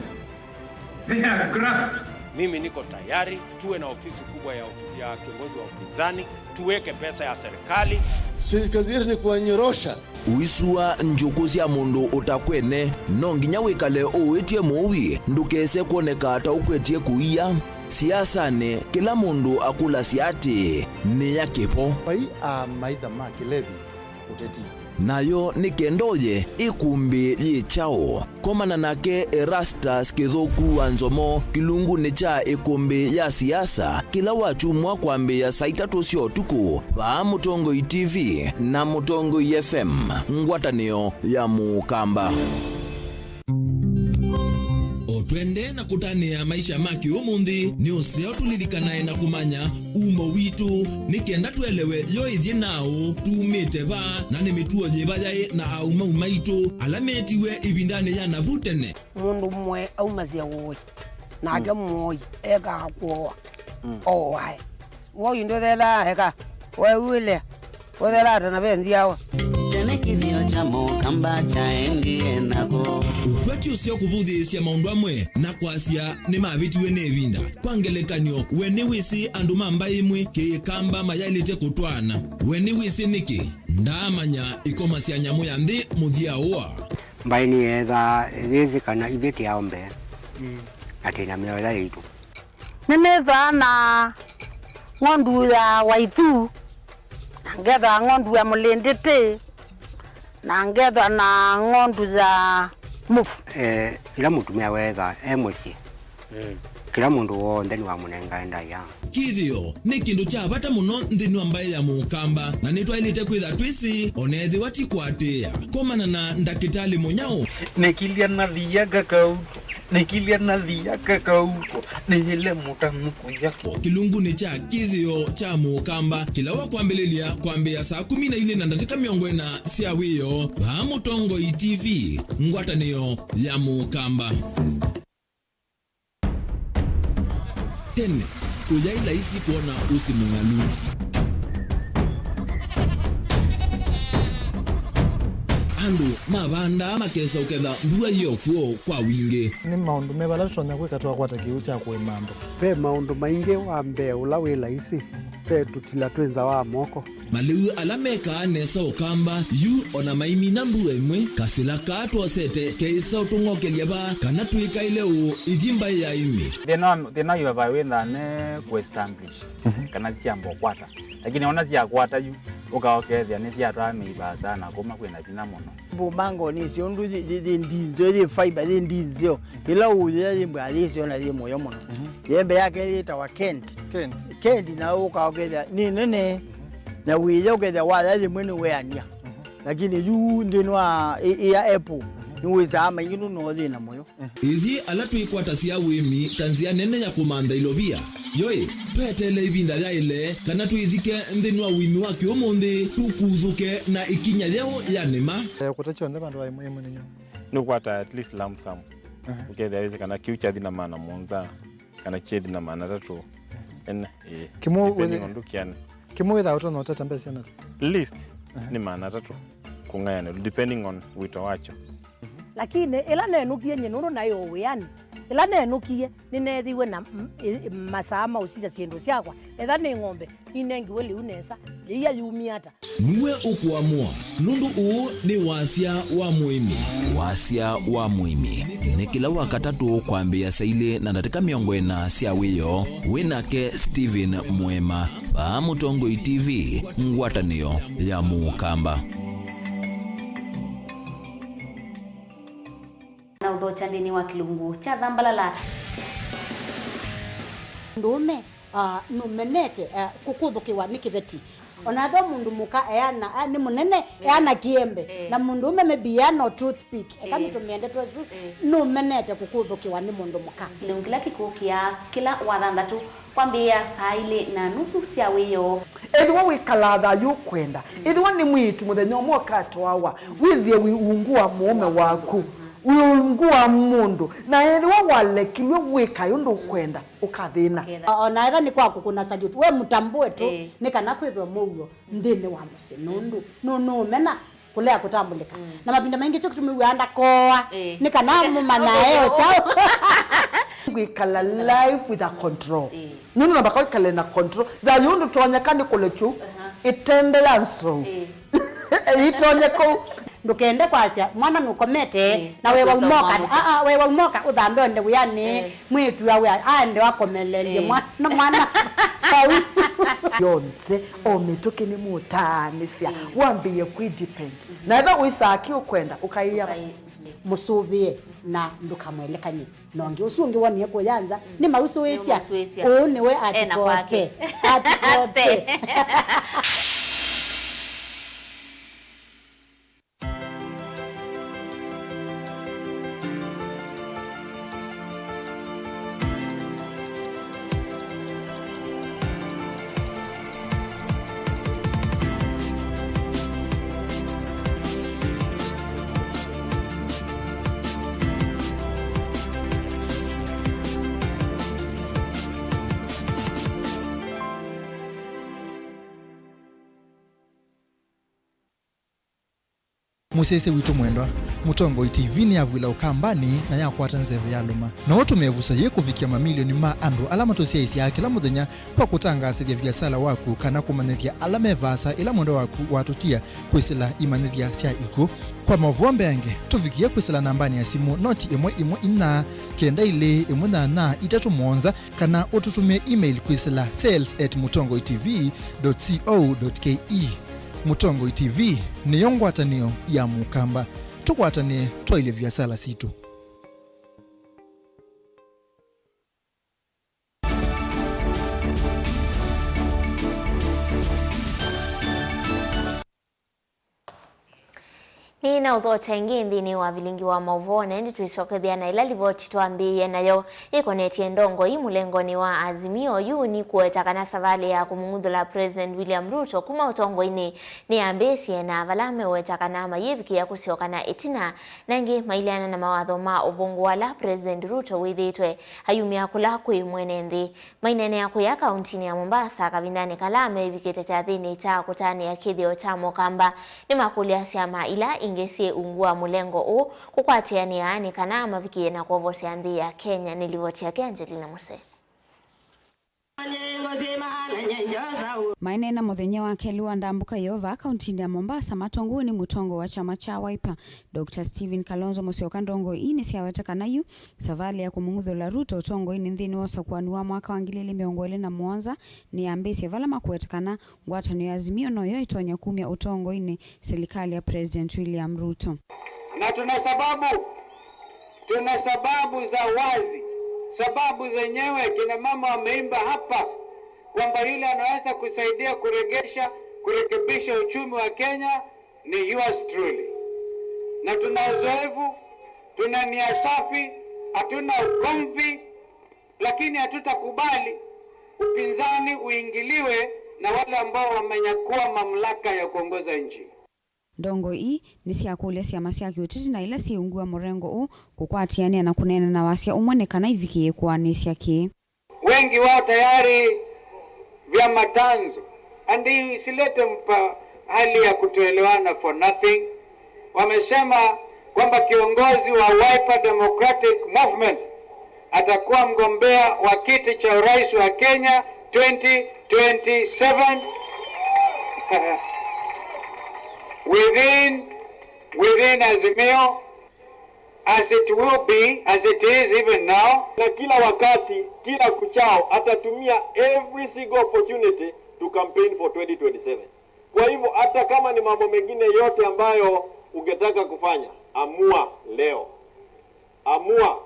They are graft. Mimi niko tayari tuwe na ofisi kubwa ya, ya kiongozi wa upinzani, tuweke pesa ya serikali. Si kazi yetu ni kuwanyorosha. Ũisua njũkũ sya mũndũ ũtakwene, no nginya wĩkale ũĩtye mũui ndũkese kwoneka ta ũkwetye kũia. Siasanĩ, kĩla mũndũ akũlasya atĩĩ, "Nĩ ya kĩvo?" Vai amaitha ma kĩlevi ũteti. Nayo nĩ kenda ũye ĩkũmbĩ yĩ kyaũ? Komana nake Erastus Kĩthũku wa Nzomo kĩlungunĩ kya ĩkũmbĩ ya siasa kĩla wakyumwa kwambĩĩa saa itatũ sya ũtukũ vaa Mũtongoi T V na Mũtongoi F M, ngwatanĩo ya Mũkamba. O twende na kũtanĩa maisha ma kĩũmũnthĩ, nĩ ũseo tũlilikanae na kũmanya umo witũ, nĩ kenda twelewe yo ĩthyĩ naũ, tumĩte va, na nĩ mĩtuo yĩva yaĩ na aumau maitũ ala metiwe ĩvindanĩ ya navu tene. Mũndũ ũmwe aumasya ũĩ, nake mũoi ekaa kũoa, ooae. Woi ndũthelaa eka, weũĩle, ũthelaa ta na ve nzyawa. Tene kĩthĩo kya Mũkamba kyaendie nako. Ũkw'a ti ũseo kũvũthĩĩsya maũndũ amwe na kwasya nĩmavĩtiwe nĩ ĩvinda. Kwa ngelekany'o, we nĩwĩsĩ andũ ma mbaĩ ĩmwe kĩ-Kamba mayaĩlĩte kũtwaana? We nĩwĩsĩ nĩkĩ? Ndaamanya ĩkoma sya nyamũ ya nthĩ mũthya ũa. Mbaĩ nĩyeethaa yĩsĩ kana ithyĩ tĩ ao mbee, na twĩ na mĩao ĩla yaitũ. Nĩnĩthwaa na ng'ondu ya waithu, na ngethwa ng'ondu ya mũlĩndĩtĩ, na ngethwa na ng'ondu ya mũvu. Eh, ĩla mũtumĩa weetha e mũsyĩ, kĩla mũndũ w'onthe nĩwamũnengae ndaĩa. Kĩthĩo nĩ kĩndũ kya vata mũno nthĩnĩ wa mbaĩ ya Mũkamba, na nĩtwaĩlĩte kwĩtha twĩsĩ, o na ethĩwa ti kũatĩĩa. Komana na ndakĩtalĩ mũnyaũ. Nĩkilya na thia kakauko. Nĩkilya na thia kakauko, nĩyĩle mũtanu kũya. Kĩlungunĩ kya kĩthĩo kya Mũkamba, kĩla wakwambĩlĩlya kwambĩĩa saa kũmi na ilĩ na ndatĩka mĩongo ĩna sya wĩoo, vaa Mũtongoi T V, ngwatanĩo ya Mũkamba. Tene, kũyaĩ laisi kwona ũsĩ mũng'alu. Andũ mavandaa makesa ũketha mbua yĩ o kw'o kwa wingĩ. Nĩ maũndũ meva ala tũtonya kwĩka twakwata kĩw'ũ kya kũĩma andũ? Ve maũndũ maingĩ. Wa mbee ũla wĩ laisi, ve tũtila twĩ nza wa moko. Malĩu ala mekaa nesa Ũkamba yu o na maimina mbua ĩmwe, kasĩla kaa twosete keĩsa ũtũng'okelya vaa kana twĩkaĩle ũũ ithi mbaĩ ya ĩmĩ. Thĩna wa, thĩna wa ivavai wĩthaa ne kũestablish kana syamba ũkwata, lakini ona syakwata yu Ũka ũkethĩa nĩsyatwaa mĩi vaasa na kũma kwĩna vinya mũno. Mbũmba ngoo nĩsyo ũndũ yĩ, yĩ, yĩ ndinzeo, yĩ fiber, yĩ ndinzeo. Ĩla ũũyĩa yĩ mbwa yĩsyo na yĩ mũyo mũno. Yembe yake yĩtawa Kent. Kent. Kent na ũka ũkethĩa nĩ nene. Na wĩya ũkethĩa waya yĩmwe nĩweania. Lakini yu nthĩnĩ wa ĩ, ĩ ya apple, nĩwĩsaa maingĩ nũndũ no yĩ na mũyo. Ithyĩ ala twĩkwatasya ũĩmi ta nzĩa nene ya kũmantha ilovia, yoĩ, tweteele ĩvinda yaĩle kana twĩthike nthĩnĩ wa ũĩmi wa kĩũmũnthĩ, tũkuthũke na ĩkinya yeũ ya nĩma. Eh, kũta kyonthe vandũ va ĩmwe ĩmwe nĩ nyũmũ. Nĩũkwata at least lump sum. Aha. Ũkethĩa wĩsĩ kana kĩu kyathi na maana mũonza, kana kyethi na maana atatũ. Ene, ĩĩ. Kĩmwe depending wĩthĩ-, on ndũkĩane. Kĩmwe wĩthaa ũtonya ũtata mbesa na? Least, aha, nĩ maana atatũ kũng'ayanĩlwa, depending on wĩto wakyo. Lakini ĩla nenũkie nyie nũndũ naĩ o wĩanĩ, ĩla nenũkie nĩneethiwe na m-, ĩ-, masaa ma ũsisya syĩndũ syakwa. Etha nĩ ng'ombe, ninengiwe lĩu nesa, yĩia yumie ata? Nue ũkũamũa, nũndũ ũũ nĩ wasya wa mũĩmi. Wasya wa mũĩmi nĩ kĩla Wakatatũ kwambĩĩa saa ilĩ na ndatĩka mĩongo ĩna sya wĩoo, wĩ nake Stephen Mwema, vaa Mũtongoi T V, ngwatanĩo ya Mũkamba. Na ũthokya nthĩnĩ wa kĩlungu kya thambalala. Mũndũũme, ah, nũmenete, ah, kũkũthũkĩwa nĩ kĩveti. Ona ethĩwa mũndũ mũka eana, ah, nĩ mũnene, eh, eana kĩembe. Eh. Na mũndũũme maybe eana o toothpick. Eka, eh, nĩtũmĩe ndeto ĩsu, eh, nũmenete kũkũthũkĩwa nĩ mũndũ mũka. Kĩlungu kĩla kĩkũkĩa kĩla wa thanthatũ kwambĩĩa saa ilĩ na nusu sya wĩoo. Ethĩwa wĩkalaa thayũ ũkwenda, ethĩwa nĩ mwĩĩtu mũthenya ũmwe ũkatwawa, wĩthĩe wĩ ungu wa mũũme waku, wĩ ungu wa mũndũ, na ethĩwa walekilw'e wĩkae ũndũ ũkwenda, ũkathĩna. Ũkethĩa. O-, ona etha nĩ kwa kũkũna salute, we mũtambũe tu, ĩĩ, nĩ kana kwĩthwe mũuo nthĩnĩ wa mũsyĩ, nũndũ nũ-, nũũmena kũlea kũtambũlĩka. Mm. Na mavinda maingĩ kyo kĩtumi wĩaa ndakoa, ĩĩ, nĩ kana mũmanyae o kyaũ. Wĩkala life with a control. Ĩĩ. Nũndũ namba kwa ĩkale na control. Thayũ ndũtonyeka nĩ kũlekyu, aha, ĩtende ya nsou. Ĩĩ. Ĩtonye kũu. Ndũkende kwasya mwana nũkomete, ĩĩ, na we waumoka, aa, we waumoka ũthambe onde wĩanĩ, ĩĩ, mwĩĩtu awe aende wakomelelye, ĩĩ, mwana, mwana vau. Yonthe, o mĩtũkĩ nĩmũtaanĩsya, ĩĩ, wambĩĩe kwĩ depend. Mhm. Na ethwa wĩsaa kĩ ũkwenda, ũkaĩa. Ũkai-, mũsũvĩe na ndũkamwelekany'e. Na ũngĩ ũsu ũngĩ wonie kũya nza, mm, nĩmausũĩsya. Nĩmausũĩsya. Ũũ nĩwe ena kwake. Atikote. Atikote. Mũsyaĩĩsya witũ mwendwa, Mũtongoi T V nĩyavw'ĩla Ũkambanĩ na yakwata nzeve yalũma. No ũtũme ĩvuso yĩĩ kũvikĩa mamilioni ma andũ ala matũsyaĩĩsyaa kĩla mũthenya kwa kũtangaasĩthya viasala waku kana kũmanyĩthya ala me vaasa ĩla mwendwa waku watũtia kwĩsĩla imanyĩthya sya ikw'ũ. Kwa maũvoo mbeange, tũvikĩe kwĩsĩla nambanĩ ya simũ noti ĩmwe ĩmwe inya, kenda ilĩ ĩmwe nyanya itatũ mũonza, kana ũtũtũmĩe email kwĩsĩla sales at mũtongoi T V dot co dot K E. Mũtongoi T V nĩyo ngwatanĩo ya Mũkamba. Tũkwatanĩe twaĩlye viasala sitũ. Nĩ na ũthokya ĩngĩ nthĩnĩ wa vilingi wa maũvoo, na ĩndĩ twĩsyokethya na ĩla livoti twambĩĩe nayo yĩkonetye ndongoi mũlengonĩ wa Azimio. Yu nĩ kũweta kana savalĩ ya kũmũng'uthũla President William Ruto kuma ũtongoinĩ nĩyambĩĩsye, na vala meweta kana mayĩvikĩa kũsyoka na ĩtina, na ĩngĩ maileana na mawatho ma ũvũngũ ala President Ruto wĩthĩĩtwe ayumya kũla kwĩ mwene nthĩ. Maineenea kũya kauntinĩ ya Mombasa kavindanĩ kala mevikĩte kyathĩnĩ kya kũtanĩa kĩthĩo kya Mũkamba, nĩmakũlya syama ila ingĩ syĩ ungu wa mũlengo ũũ kũkwatĩanĩa nĩ kana mavikĩe na kwovosya nthĩ ya Kenya. Nĩ livoti yake Angelina Muse. Maineena mũthenya wa kelĩ wa ndambũka yoo vaa kauntinĩ ya Mombasa, matongoew'e nĩ mũtongoi wa kyama kya Wiper, Doctor Stephen Kalonzo Musyoka. Ndongoi ii nĩsyaweta kana yu savalĩ ya kũmũng'uthũla Ruto ũtongoinĩ nthĩnĩ wa ũsakũani wa mwaka wa ngili ilĩ mĩongo ĩlĩ na mũonza nĩyambĩĩsye, vala makweta kana ngwatanĩo ya Azimio noyo ĩtonya kumya ũtongoinĩ silikalĩ ya President William Ruto. Na tuna sababu, tuna sababu za wazi, sababu zenyewe kina mama wameimba hapa kwamba yule anaweza kusaidia kuregesha, kurekebisha uchumi wa Kenya ni yours truly. Na tuna uzoefu, tuna nia safi, hatuna ugomvi, lakini hatutakubali upinzani uingiliwe na wale ambao wamenyakua mamlaka ya kuongoza nchi. Ndongoi ii nĩsyakũlya syama sya kĩũteti na ila syĩ ungu wa mũrengo ũũ kũkwatĩanĩa na kũneena na wasya ũmwe nĩ kana ivikĩĩe kũanĩsya kĩĩ. Wengi wao tayari vyama tanzu, and isilete mpa hali ya kutoelewana for nothing. Wamesema kwamba kiongozi wa Wiper Democratic Movement atakuwa mgombea wa kiti cha urais wa Kenya twenty twenty-seven within, within Azimio, as it will be, as it is even now. Na kila wakati, kila kuchao, atatumia every single opportunity to campaign for twenty twenty-seven. Kwa hivyo, hata kama ni mambo mengine yote ambayo ungetaka kufanya, amua leo. Amua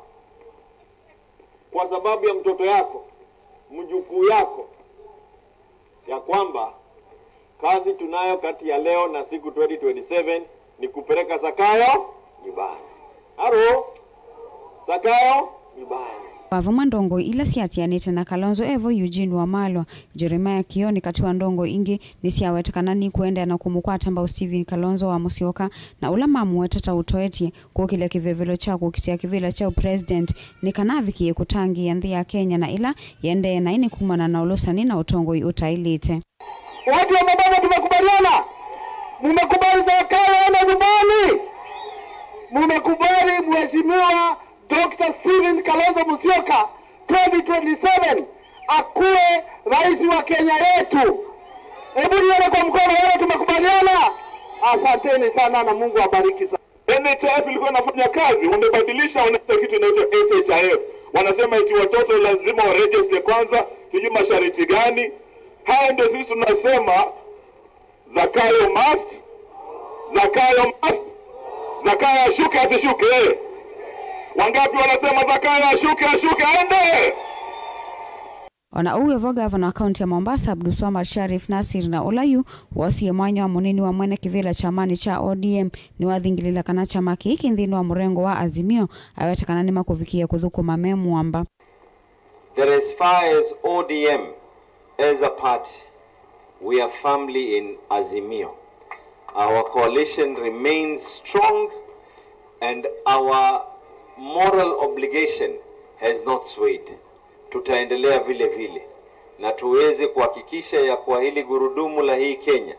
kwa sababu ya mtoto yako, mjukuu yako, ya kwamba kazi tunayo kati ya leo na siku twenty twenty-seven ni kupeleka Zakayo nyumbani. Haro? Zakayo nyumbani. Kwa vamwe, ndongoi ila syatianĩte na Kalonzo evo Eugene Wamalwa, Jeremiah Kioni, katĩ wa ndongoi ingĩ, nĩsyaweta kana nĩkũendeea na kũmũkwata mbau Stephen Kalonzo wa Musyoka, na ũla mamũweta ta ũtoetye kũkĩlya kĩvevelo kya kũkitĩa kĩvĩla kya ũpresident nĩ kana avikĩe kũtangĩĩa nthĩ ya Kenya na ĩla yĩendee naĩ nĩ kumana na ũlũsani na ũtongoi ũtaĩlĩte. Watu wa Mombasa, tumekubaliana? Mumekubali Zakayo aende nyumbani? Mumekubali Mheshimiwa Doctor Stephen Kalonzo Musyoka twenty twenty-seven akuwe rais wa Kenya yetu? Hebu nione kwa mkono wale tumekubaliana. Asanteni sana na Mungu awabariki sana. N H I F ilikuwa inafanya kazi, wamebadilisha, wanaita kitu inaitwa S H I F. Wanasema eti watoto lazima waregister kwanza, sijui masharti gani. Haya ndio sisi tunasema Zakayo must, Zakayo must, Zakayo ashuke asishuke. Wangapi wanasema Zakayo ashuke, ashuke, aende? O na ũu wĩvo, ngavana wa kaunti ya Mombasa, Abdulswamad Sharif Nasir, na ũla yu woosie mwanya wa mũnini wa mwene kĩvĩla kyamanĩ kya O D M, nĩwathingĩlĩla kana kyama kĩĩ kĩ nthĩnĩ wa mũrengo wa Azimio, aweta kana nĩmakũvikĩĩa kũthũkũma me mũamba. That as far as O D M as a party, we are firmly in Azimio. Our coalition remains strong and our moral obligation has not swayed. Tutaendelea vile vile na tuweze kuhakikisha ya kuwa hili gurudumu la hii Kenya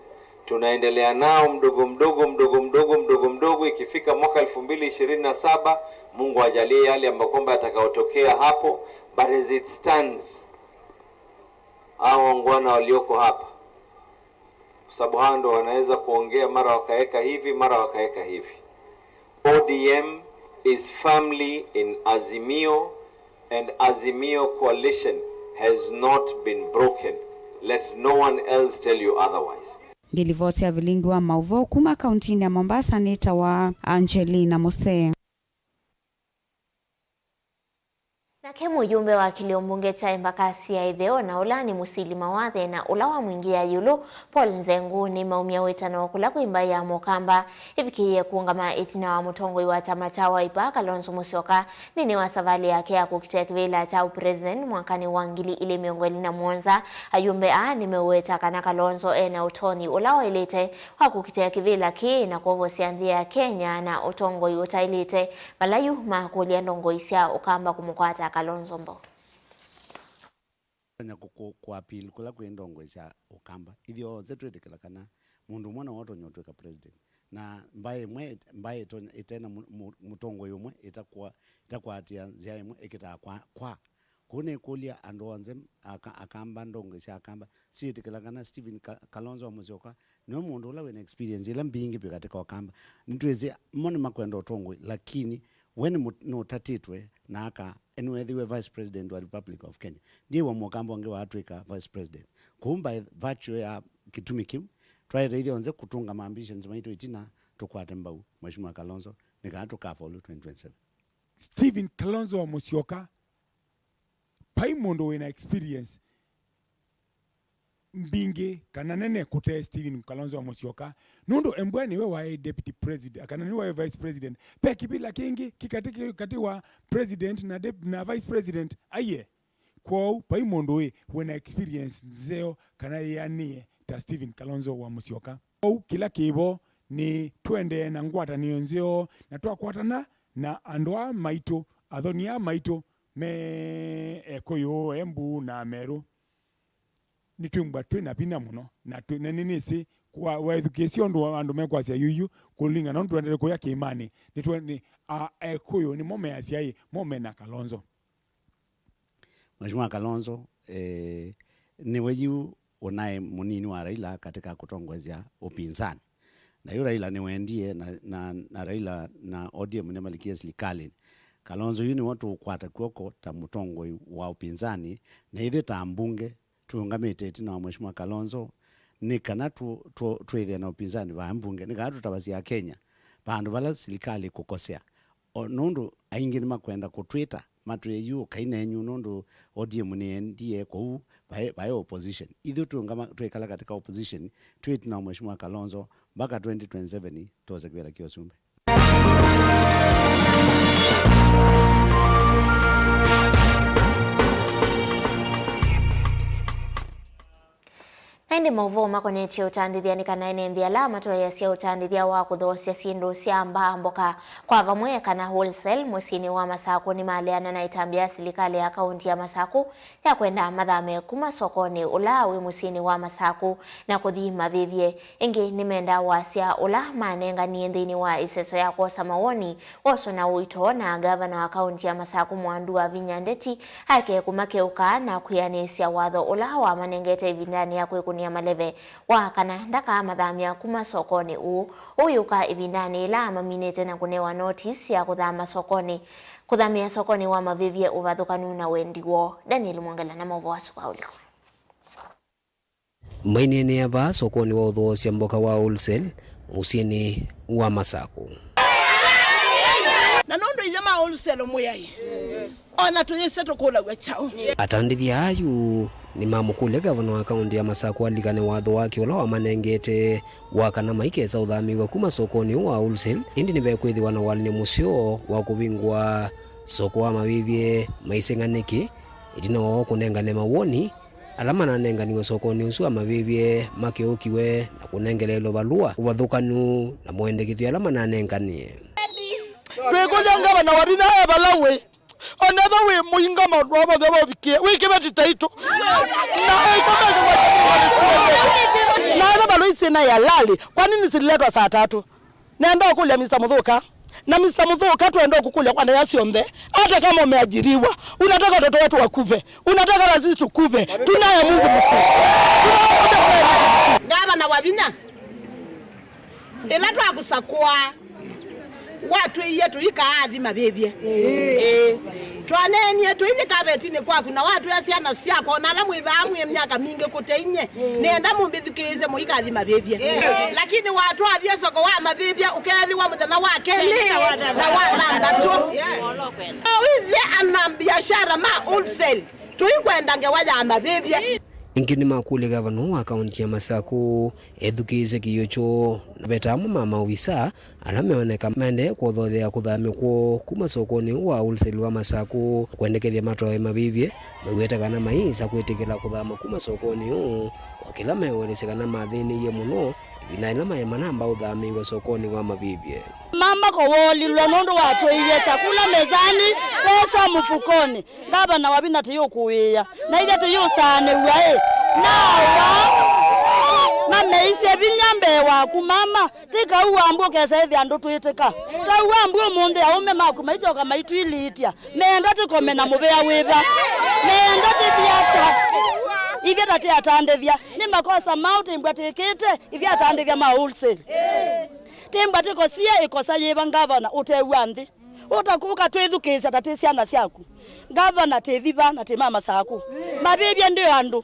tunaendelea nao mdogo mdogo, mdogo mdogo, mdogo mdogo. Ikifika mwaka elfu mbili ishirini na saba, Mungu ajalie yale ambayo kwamba yatakaotokea hapo, but as it stands, hao wangwana walioko hapa, kwa sababu hao ndo wanaweza kuongea, mara wakaeka hivi, mara wakaeka hivi. O D M is firmly in Azimio, and Azimio coalition has not been broken. Let no one else tell you otherwise. Ngĩlivoti ya vilingi wa maũvoo kuma kauntinĩ ya Mombasa nĩtawa Angelina Musee. Nake mũyumbe wa kĩlĩo mbunge kya Embakasi ya Ĩtheo, na ũla nĩ mũsili mawathe na ũla wamwingĩa ĩũlũ, Paul Nzengu, nĩmaumya wĩtano kũla kwĩ mbaĩ ya Mũkamba ĩvikĩĩe kũũngama ĩtina wa mũtongoi wa kyama kya Wiper, Kalonzo Musyoka, nthĩnĩ wa savalĩ yake ya kũkitĩa kĩvĩla kya ũpresident mwakanĩ wa ngili ilĩ mĩongo ĩlĩ na mũonza. Ayumbe aa nĩmeũweta kana Kalonzo e na ũtonyi ũla waĩlĩte wa kũkitĩa kĩvĩla kĩĩ na kwovosya nthĩ ya Kenya na ũtongoi ũtaĩlĩte, vala yu makũlya ndongoi sya Ũkamba kũmũkwata Kalonzo mbau. Nya kũ-, kũ-, kũ-appeal kũla kwĩ ndongoi sya Ũkamba. Ithyonthe twĩtĩkĩla kana mũndũ ũmwe no ũtonya ũtw'ĩka president. Na mbaĩ ĩmwe ĩt-, mbaĩ ĩtonya, ĩte na mũ-, mũ-, mũtongoi ũmwe ĩtakwa-, ĩtakwatia nzĩa ĩmwe ĩkĩtaa kwa, kwa Kũu nĩkũlya andũ onthe, aka-, Akamba, ndongoi sya Akamba, syĩtĩkĩla kana Stephen Ka-, Kalonzo wa Musyoka nĩwe mũndũ ũla wĩna experience ĩla mbingĩ vyũ katika Ũkamba. Nĩtwĩsĩ mo nĩmakwenda ũtongoi, lakini we nĩ mũ-, nũtatĩtwe na aka nĩweethĩiwe Vice President wa Republic of Kenya. Ndiĩw'a Mũkamba ũngĩ waatw'ĩka Vice President. Kũu by virtue ya kĩtumi kĩu, twaĩte ithyonthe kũtũnga ma ambitions maitũ ĩtina, tũkwate mbau Mheshimiwa Kalonzo nĩ kana tũkafolũ twenty twenty-seven. Stephen Kalonzo wa Musyoka, vai mũndũ wĩna experience mbingĩ kana nene kũte Stephen Kalonzo wa Musyoka, nũndũ embwa nĩwe waĩ deputy president, kana nĩwe waĩ vice president. Ve kĩvĩla kĩngĩ kĩ katĩ, kĩ katĩ wa president na dep-, na vice president? Aiee. Kwoou vai mũndũ wĩ, wĩna experience nzeo kana yĩanĩe ta Stephen Kalonzo wa Musyoka. Kwoou kĩla kĩvo nĩ tũendee na ngwatanĩo nzeo, na twakwatana na andũ aa maitũ, athoni aa maitũ me Ekũyũ, Embu na Amerũ, nĩtwĩmbwa twĩ na vinya mũno, na twĩ, na nĩnĩsĩ kwa-, wethukĩĩsya ũndũ andũ mekwasya yuyu, kũlingana na ũndũ tũendete kũya kĩĩmanĩ, nĩtwe-, nĩ, a, Ekũyũ nĩmo measya ĩ, mo mena Kalonzo. Mheshimiwa Kalonzo, eh, nĩwe yu ũnaĩ mũnini wa Raila katika kũtongoesya ũpinzani. Na yu Raila nĩwendie na, na, na Raila na O D M nĩmalikie silikalĩnĩ. Kalonzo yu nĩwe tũkwata kw'oko ta mũtongoi wa ũpinzani, na ithyĩ ta ambunge tũũngamĩte ĩtina wa Mheshimiwa Kalonzo, nĩ kana tũ-, tũ-, twĩthĩe na ũpinzani vaa mbunge, nĩ kana tũtavasye Akenya vandũ vala silikalĩ ĩkũkosea. O nũndũ aingĩ nĩmakwenda kũtwĩta matwĩe yu ũkai nenyu nũndũ O D M nĩendie kũu vaĩ, vaĩ opposition. Ithyĩ tũũngama twĩkala katika opposition twĩ ĩtina wa Mheshimiwa Kalonzo mpaka twenty twenty-seven tũose kĩvĩla kya ũsumbĩ. Na ĩndĩ maũvoo makonetye ũtandĩthya nĩ kana ene nthĩ ala matwaĩasya ũtandĩthya wa kũthoosya syĩndũ sya mbaa mboka kwa vamwe kana wholesale mũsyĩnĩ wa Masakũ nĩmaleana na ĩtambya ya silikalĩ ya kaũnti ya Masakũ ya kwenda mathame kuma sokonĩ ũla wĩ mũsyĩnĩ wa Masakũ na kũthi mavĩvye. Ĩngĩ nĩmenda wasya ũla manenganie nthĩnĩ wa ĩseso ya kwosa mawoni woswa na ũito na ngavana wa kaũnti ya Masakũ Mwandu Wavinya Ndeti aeke kũmakeũka na kwĩanĩsya watho ũla wamanengete ĩvindanĩ ya kwĩkũnĩa maleve wa kana ndakaamathamya kuma sokonĩ ũũ ũyũka ĩvindanĩ yĩla amaminĩte na kũnewa notisi ya kũthama sokonĩ, kũthamĩa sokonĩ wa mavĩvye ũvathũkanu na wendi woo. Daniel Mwongela na maũvoo asu kwa ũliku. Maineenea vaa sokonĩ wa ũthoosya mboka wa wholesale mũsyĩnĩ wa Masakũ. Na nũndũ ithe ma wholesale Mwĩai, o na tũyĩsĩ tũkũlaw'a kyaũ? Atandĩthya ayu nĩmamũkũlya gavana wa kaũnti ya Masakũ alikane watho wake ũla wamanengete wa kana maikesa ũthamĩĩw'a kuma sokonĩ ũũ wa wholesale, ĩndĩ nĩvekwĩthĩwa na walany'o mũseo wa kũvingũa soko wa mavĩvye maiseng'a nĩkĩ ĩtina woo kũnengane mawoni ala mananenganiwe sokonĩ ũsu wa mavĩvye makeũkiwe na kũnengeleelwe valũa ũvathũkanu na moendekethyo ala mananenganie. Twĩkũlya ngavana Wavinya e vala wĩ, onethwa wĩ mũinga maũndũ aa monthe maũvikĩe, wĩ kĩveti taitũ. Na ĩkomethĩwa na ĩve valũa isina ya lali, kwa nini zililetwa saa tatu? Nenda ũkũlya Mister Mũthũka. Na Mister Mũthũka, twenda ũkũkũlya kwa ndaya syonthe. Hata kama umeajiriwa, unataka watoto wetu wakufe, unataka na sisi tukufe, tunaye Mungu mkuu. Ngavana Wavinya, ĩla twakũsakũa, watwĩie tũikaathi mavĩvye. Ĩĩ. Twaneenie tũithi kavetinĩ kwaku, na watwĩa syana syakwa, o na ala mwĩ vaa mwĩ myaka mingĩ kũte inyie, nĩenda mũmbĩthukĩĩsye mũikathi mavĩvye. Lakini watwathie soko wa mavĩvye, ũkeethĩwa mũthenya wa kelĩ na wa thanthatũ. Ithyĩ ana biashara ma wholesale, tũikwenda ngewa ya mavĩvye. Ĩngĩ nĩmakũlya gavana wa kaũnti ya Masakũ ethukĩĩsye kĩĩo kyoo, na veta amwe ma maovisa ala meoneka maendee kũthothea kũthamya kwoo kuma sokonĩ ũũ wa wholesale wa Masakũ, kwendekethya matoe mavĩvye, maweta kana mayĩsa kwĩtĩkĩla kũthama kuma sokonĩ ũũ, kwa kĩla meũelesya kana mathĩnĩie mũno ĩvinda yĩla maĩ manamba ũthamĩĩw'a sokonĩ wa mavĩvye. Mamba kũwolilwa nũndũ wa tũiye chakula mezani, pesa mfukoni. Ngavana Wavinya tũyũkũĩĩa, na ithyĩ tũyũsaanĩw'a ĩ? Nawa. Na Ameisye vinya mbee waku, mama, ti kau wambua ũkesa ĩthĩa ndũtwĩtĩka. Tau wambua ũmũnthĩ aũme maku maityoka maitwiliitya. Meenda tũkome na mũvea wĩva? Meenda tĩthi ata? Ithyĩ ta tĩ atandĩthya. Nĩ makosa maũ tĩmbwa tĩkĩte ithyĩ atandĩthya ma wholesale? Tĩmbwa tĩkosie ĩkosa yĩva ngavana ũtew'a nthĩ? Ũta-, ũkatwĩthukĩĩsya ta tĩ syana syaku. Ngavana tĩthi va na tĩ mama saku. Mavĩvye ndĩ andũ.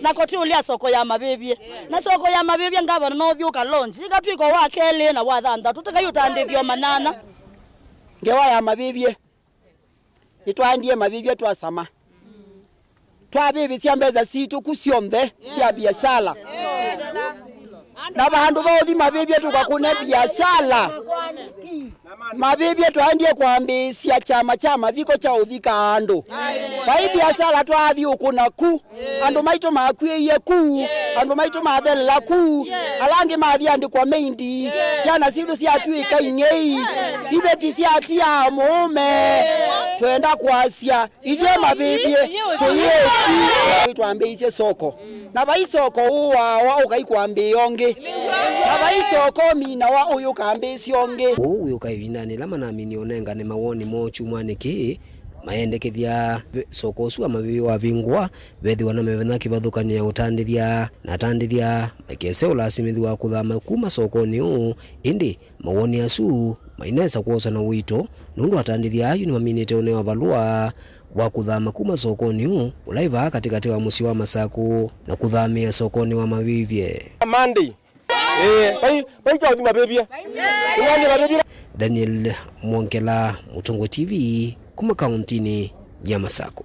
Na koti ũlya soko ya mavĩvye. Na soko ya mavĩvye ngavana no ũthi ũka launch. Ĩkatw'ĩka wa kelĩ na wa thanthatũ. Tũtekai ũtandĩthyo manana. Ngewa ya mavĩvye. Nĩtwaendie mavĩvye twasama. Twavĩvĩsya mbesa sitũ ku syonthe sya biashara. Na vandũ va ũthi mavĩvye tũkakũne biashara. Mavĩvye twaendie kwambĩĩsya kyama kya mathiko kya ũthika andũ. Vai biashara twaathi ũkũna ku. Andũ maitũ makw'ĩie ku. Andũ maitũ mathelela ku. Ala angĩ mathi andĩkwa maindi. Syana sitũ syatw'ĩka ing'ei. Iveti syatia mũũme. Twenda kwasya. Ithyĩ mavĩvye tũyĩũthi twambĩĩsye soko. Na vai soko ũawa ũkai kwambĩĩa ũngĩ. Na vai soko ũminawa ũyũkambĩĩsya ũngĩ. Ũu wĩũka ĩvindanĩ ĩla manaminie ũnengane mawoni moo kyumwanĩ kĩĩ, mayendekethya ve-, soko ũsu wa mavĩvye wavingũa, vethĩwa na mĩvenya kĩvathũkany'o ya ũtandĩthya, na atandĩthya makese ũlasimĩthi wa kũthama kuma sokonĩ ũũ, ĩndĩ mawoni asu mainesa kwosa na ũito, nũndũ atandĩthya ayu nĩmaminĩte ũneo valũa wa kũthama kuma sokonĩ ũũ, ũla wĩ vaa katĩkatĩ wa mũsyĩ wa Masakũ, na kũthamĩĩa sokonĩ wa mavĩvye. Monday. Eh, vai, vai kya ũthi mavĩvye. Nĩwandie mavĩvye. Daniel Mwongela, Mũtũngũ T V, kuma kauntinĩ ya Masakũ.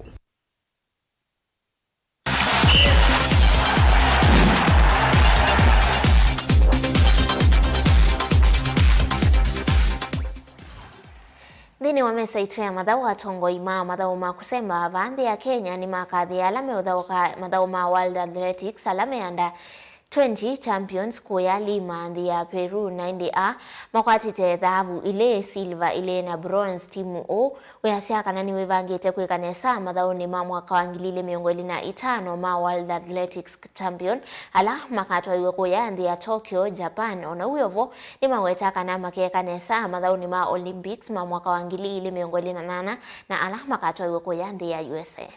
Nthĩnĩ wa mesa itũ ya mathaũ, atongoi ma mathaũ ma kũsemba vaa nthĩ ya Kenya nĩmakathĩe ala meũthaũka mathaũ ma World Athletics ala me under twenty champions kũya Lima, nthĩ ya Peru, na ĩndĩ aa makwatĩte thaavu ilĩ, silver ilĩ, na bronze. Timu ũũ wĩasya kana nĩwĩvangĩte kwĩka nesa mathaũnĩ ma mwaka wa ngili ilĩ mĩongo ĩlĩ na ĩtano ma World Athletics Champion, ala makatwaiwe kũya nthĩ ya Tokyo, Japan. O na ũu wĩ o vo, nĩmaweta kana makeeka nesa mathaũnĩ ma Olympics ma mwaka wa ngili ilĩ mĩongo ĩlĩ na nana, na ala makatwaiwe kũya nthĩ ya U S A.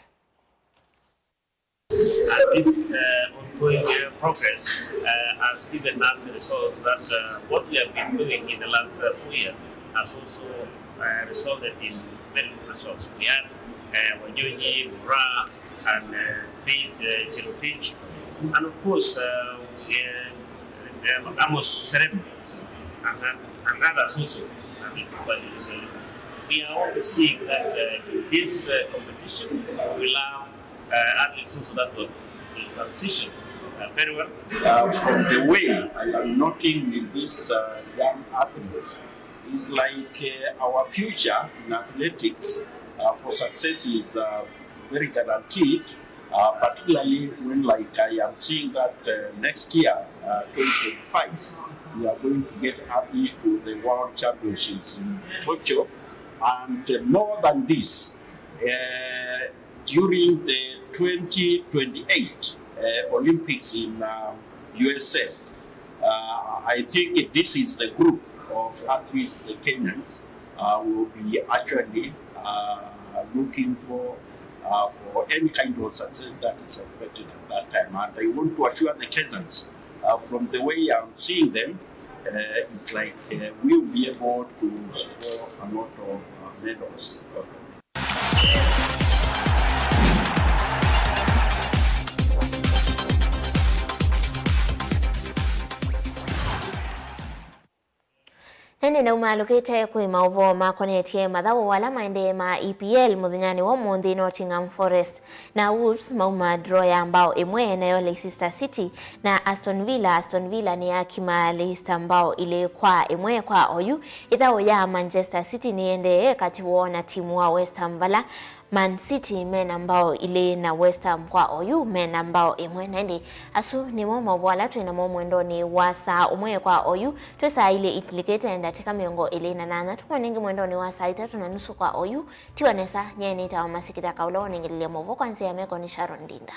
And this, uh, ongoing, uh, progress, uh, has given us the results that, uh, what we have been doing in the last, uh, two years has also, uh, resulted in very good results. We had, uh, Wanyonyi, Mura, and, uh, Faith, uh, Cherotich. And of course, uh, we, uh, uh, Amos Serem, and, and others also. And we are also seeing that, uh, this, uh, competition will have uh, athletes also that will, will transition, uh, very well. Uh, from the way I am noting with these, uh, young athletes, it's like, uh, our future in athletics, uh, for success is, uh, very guaranteed, uh, particularly when, like, I am seeing that, uh, next year, uh, twenty twenty-five, we are going to get athletes to the World Championships in Tokyo. And, uh, more than this, uh, during the twenty twenty-eight, uh, Olympics in, uh, U S A. Uh, I think this is the group of athletes, the Kenyans, uh, will be actually, uh, looking for, uh, for any kind of success that is expected at that time. And I want to assure the Kenyans, uh, from the way I'm seeing them, uh, it's like, uh, we'll be able to score a lot of, uh, medals. Na nĩnaumalũkĩte kwĩ maũvoo makonetye mathaũ ala maendee ma E P L mũthenyanĩ wa ũmũnthĩ. Nottingham Forest na Wolves mauma draw ya mbao ĩmwe, nayo Leicester City na Aston Villa, Aston Villa nĩyakima Leicester mbao ilĩ kwa ĩmwe. Kwa oyu, ĩthaũ ya Manchester City nĩyendee katĩ woo na timu wa West Ham, vala Man City mena mbao ilĩ na West Ham kwa oyu mena mbao ĩmwe. Na ĩndĩ asu nĩmo maũvoo ala twĩ namo mwendonĩ wa saa ũmwe kwa oyu. Twĩ saa ilĩ itilĩkĩte ndatĩka mĩongo ĩlĩ na nana. Tũmone ĩngĩ mwendonĩ wa saa itatũ na nusu kwa oyu. Tiwa nesa, nyie nĩtawa Masikita Kaũla, wonengelelya maũvoo kwa nzĩa ya meko nĩ Sharon Ndinda.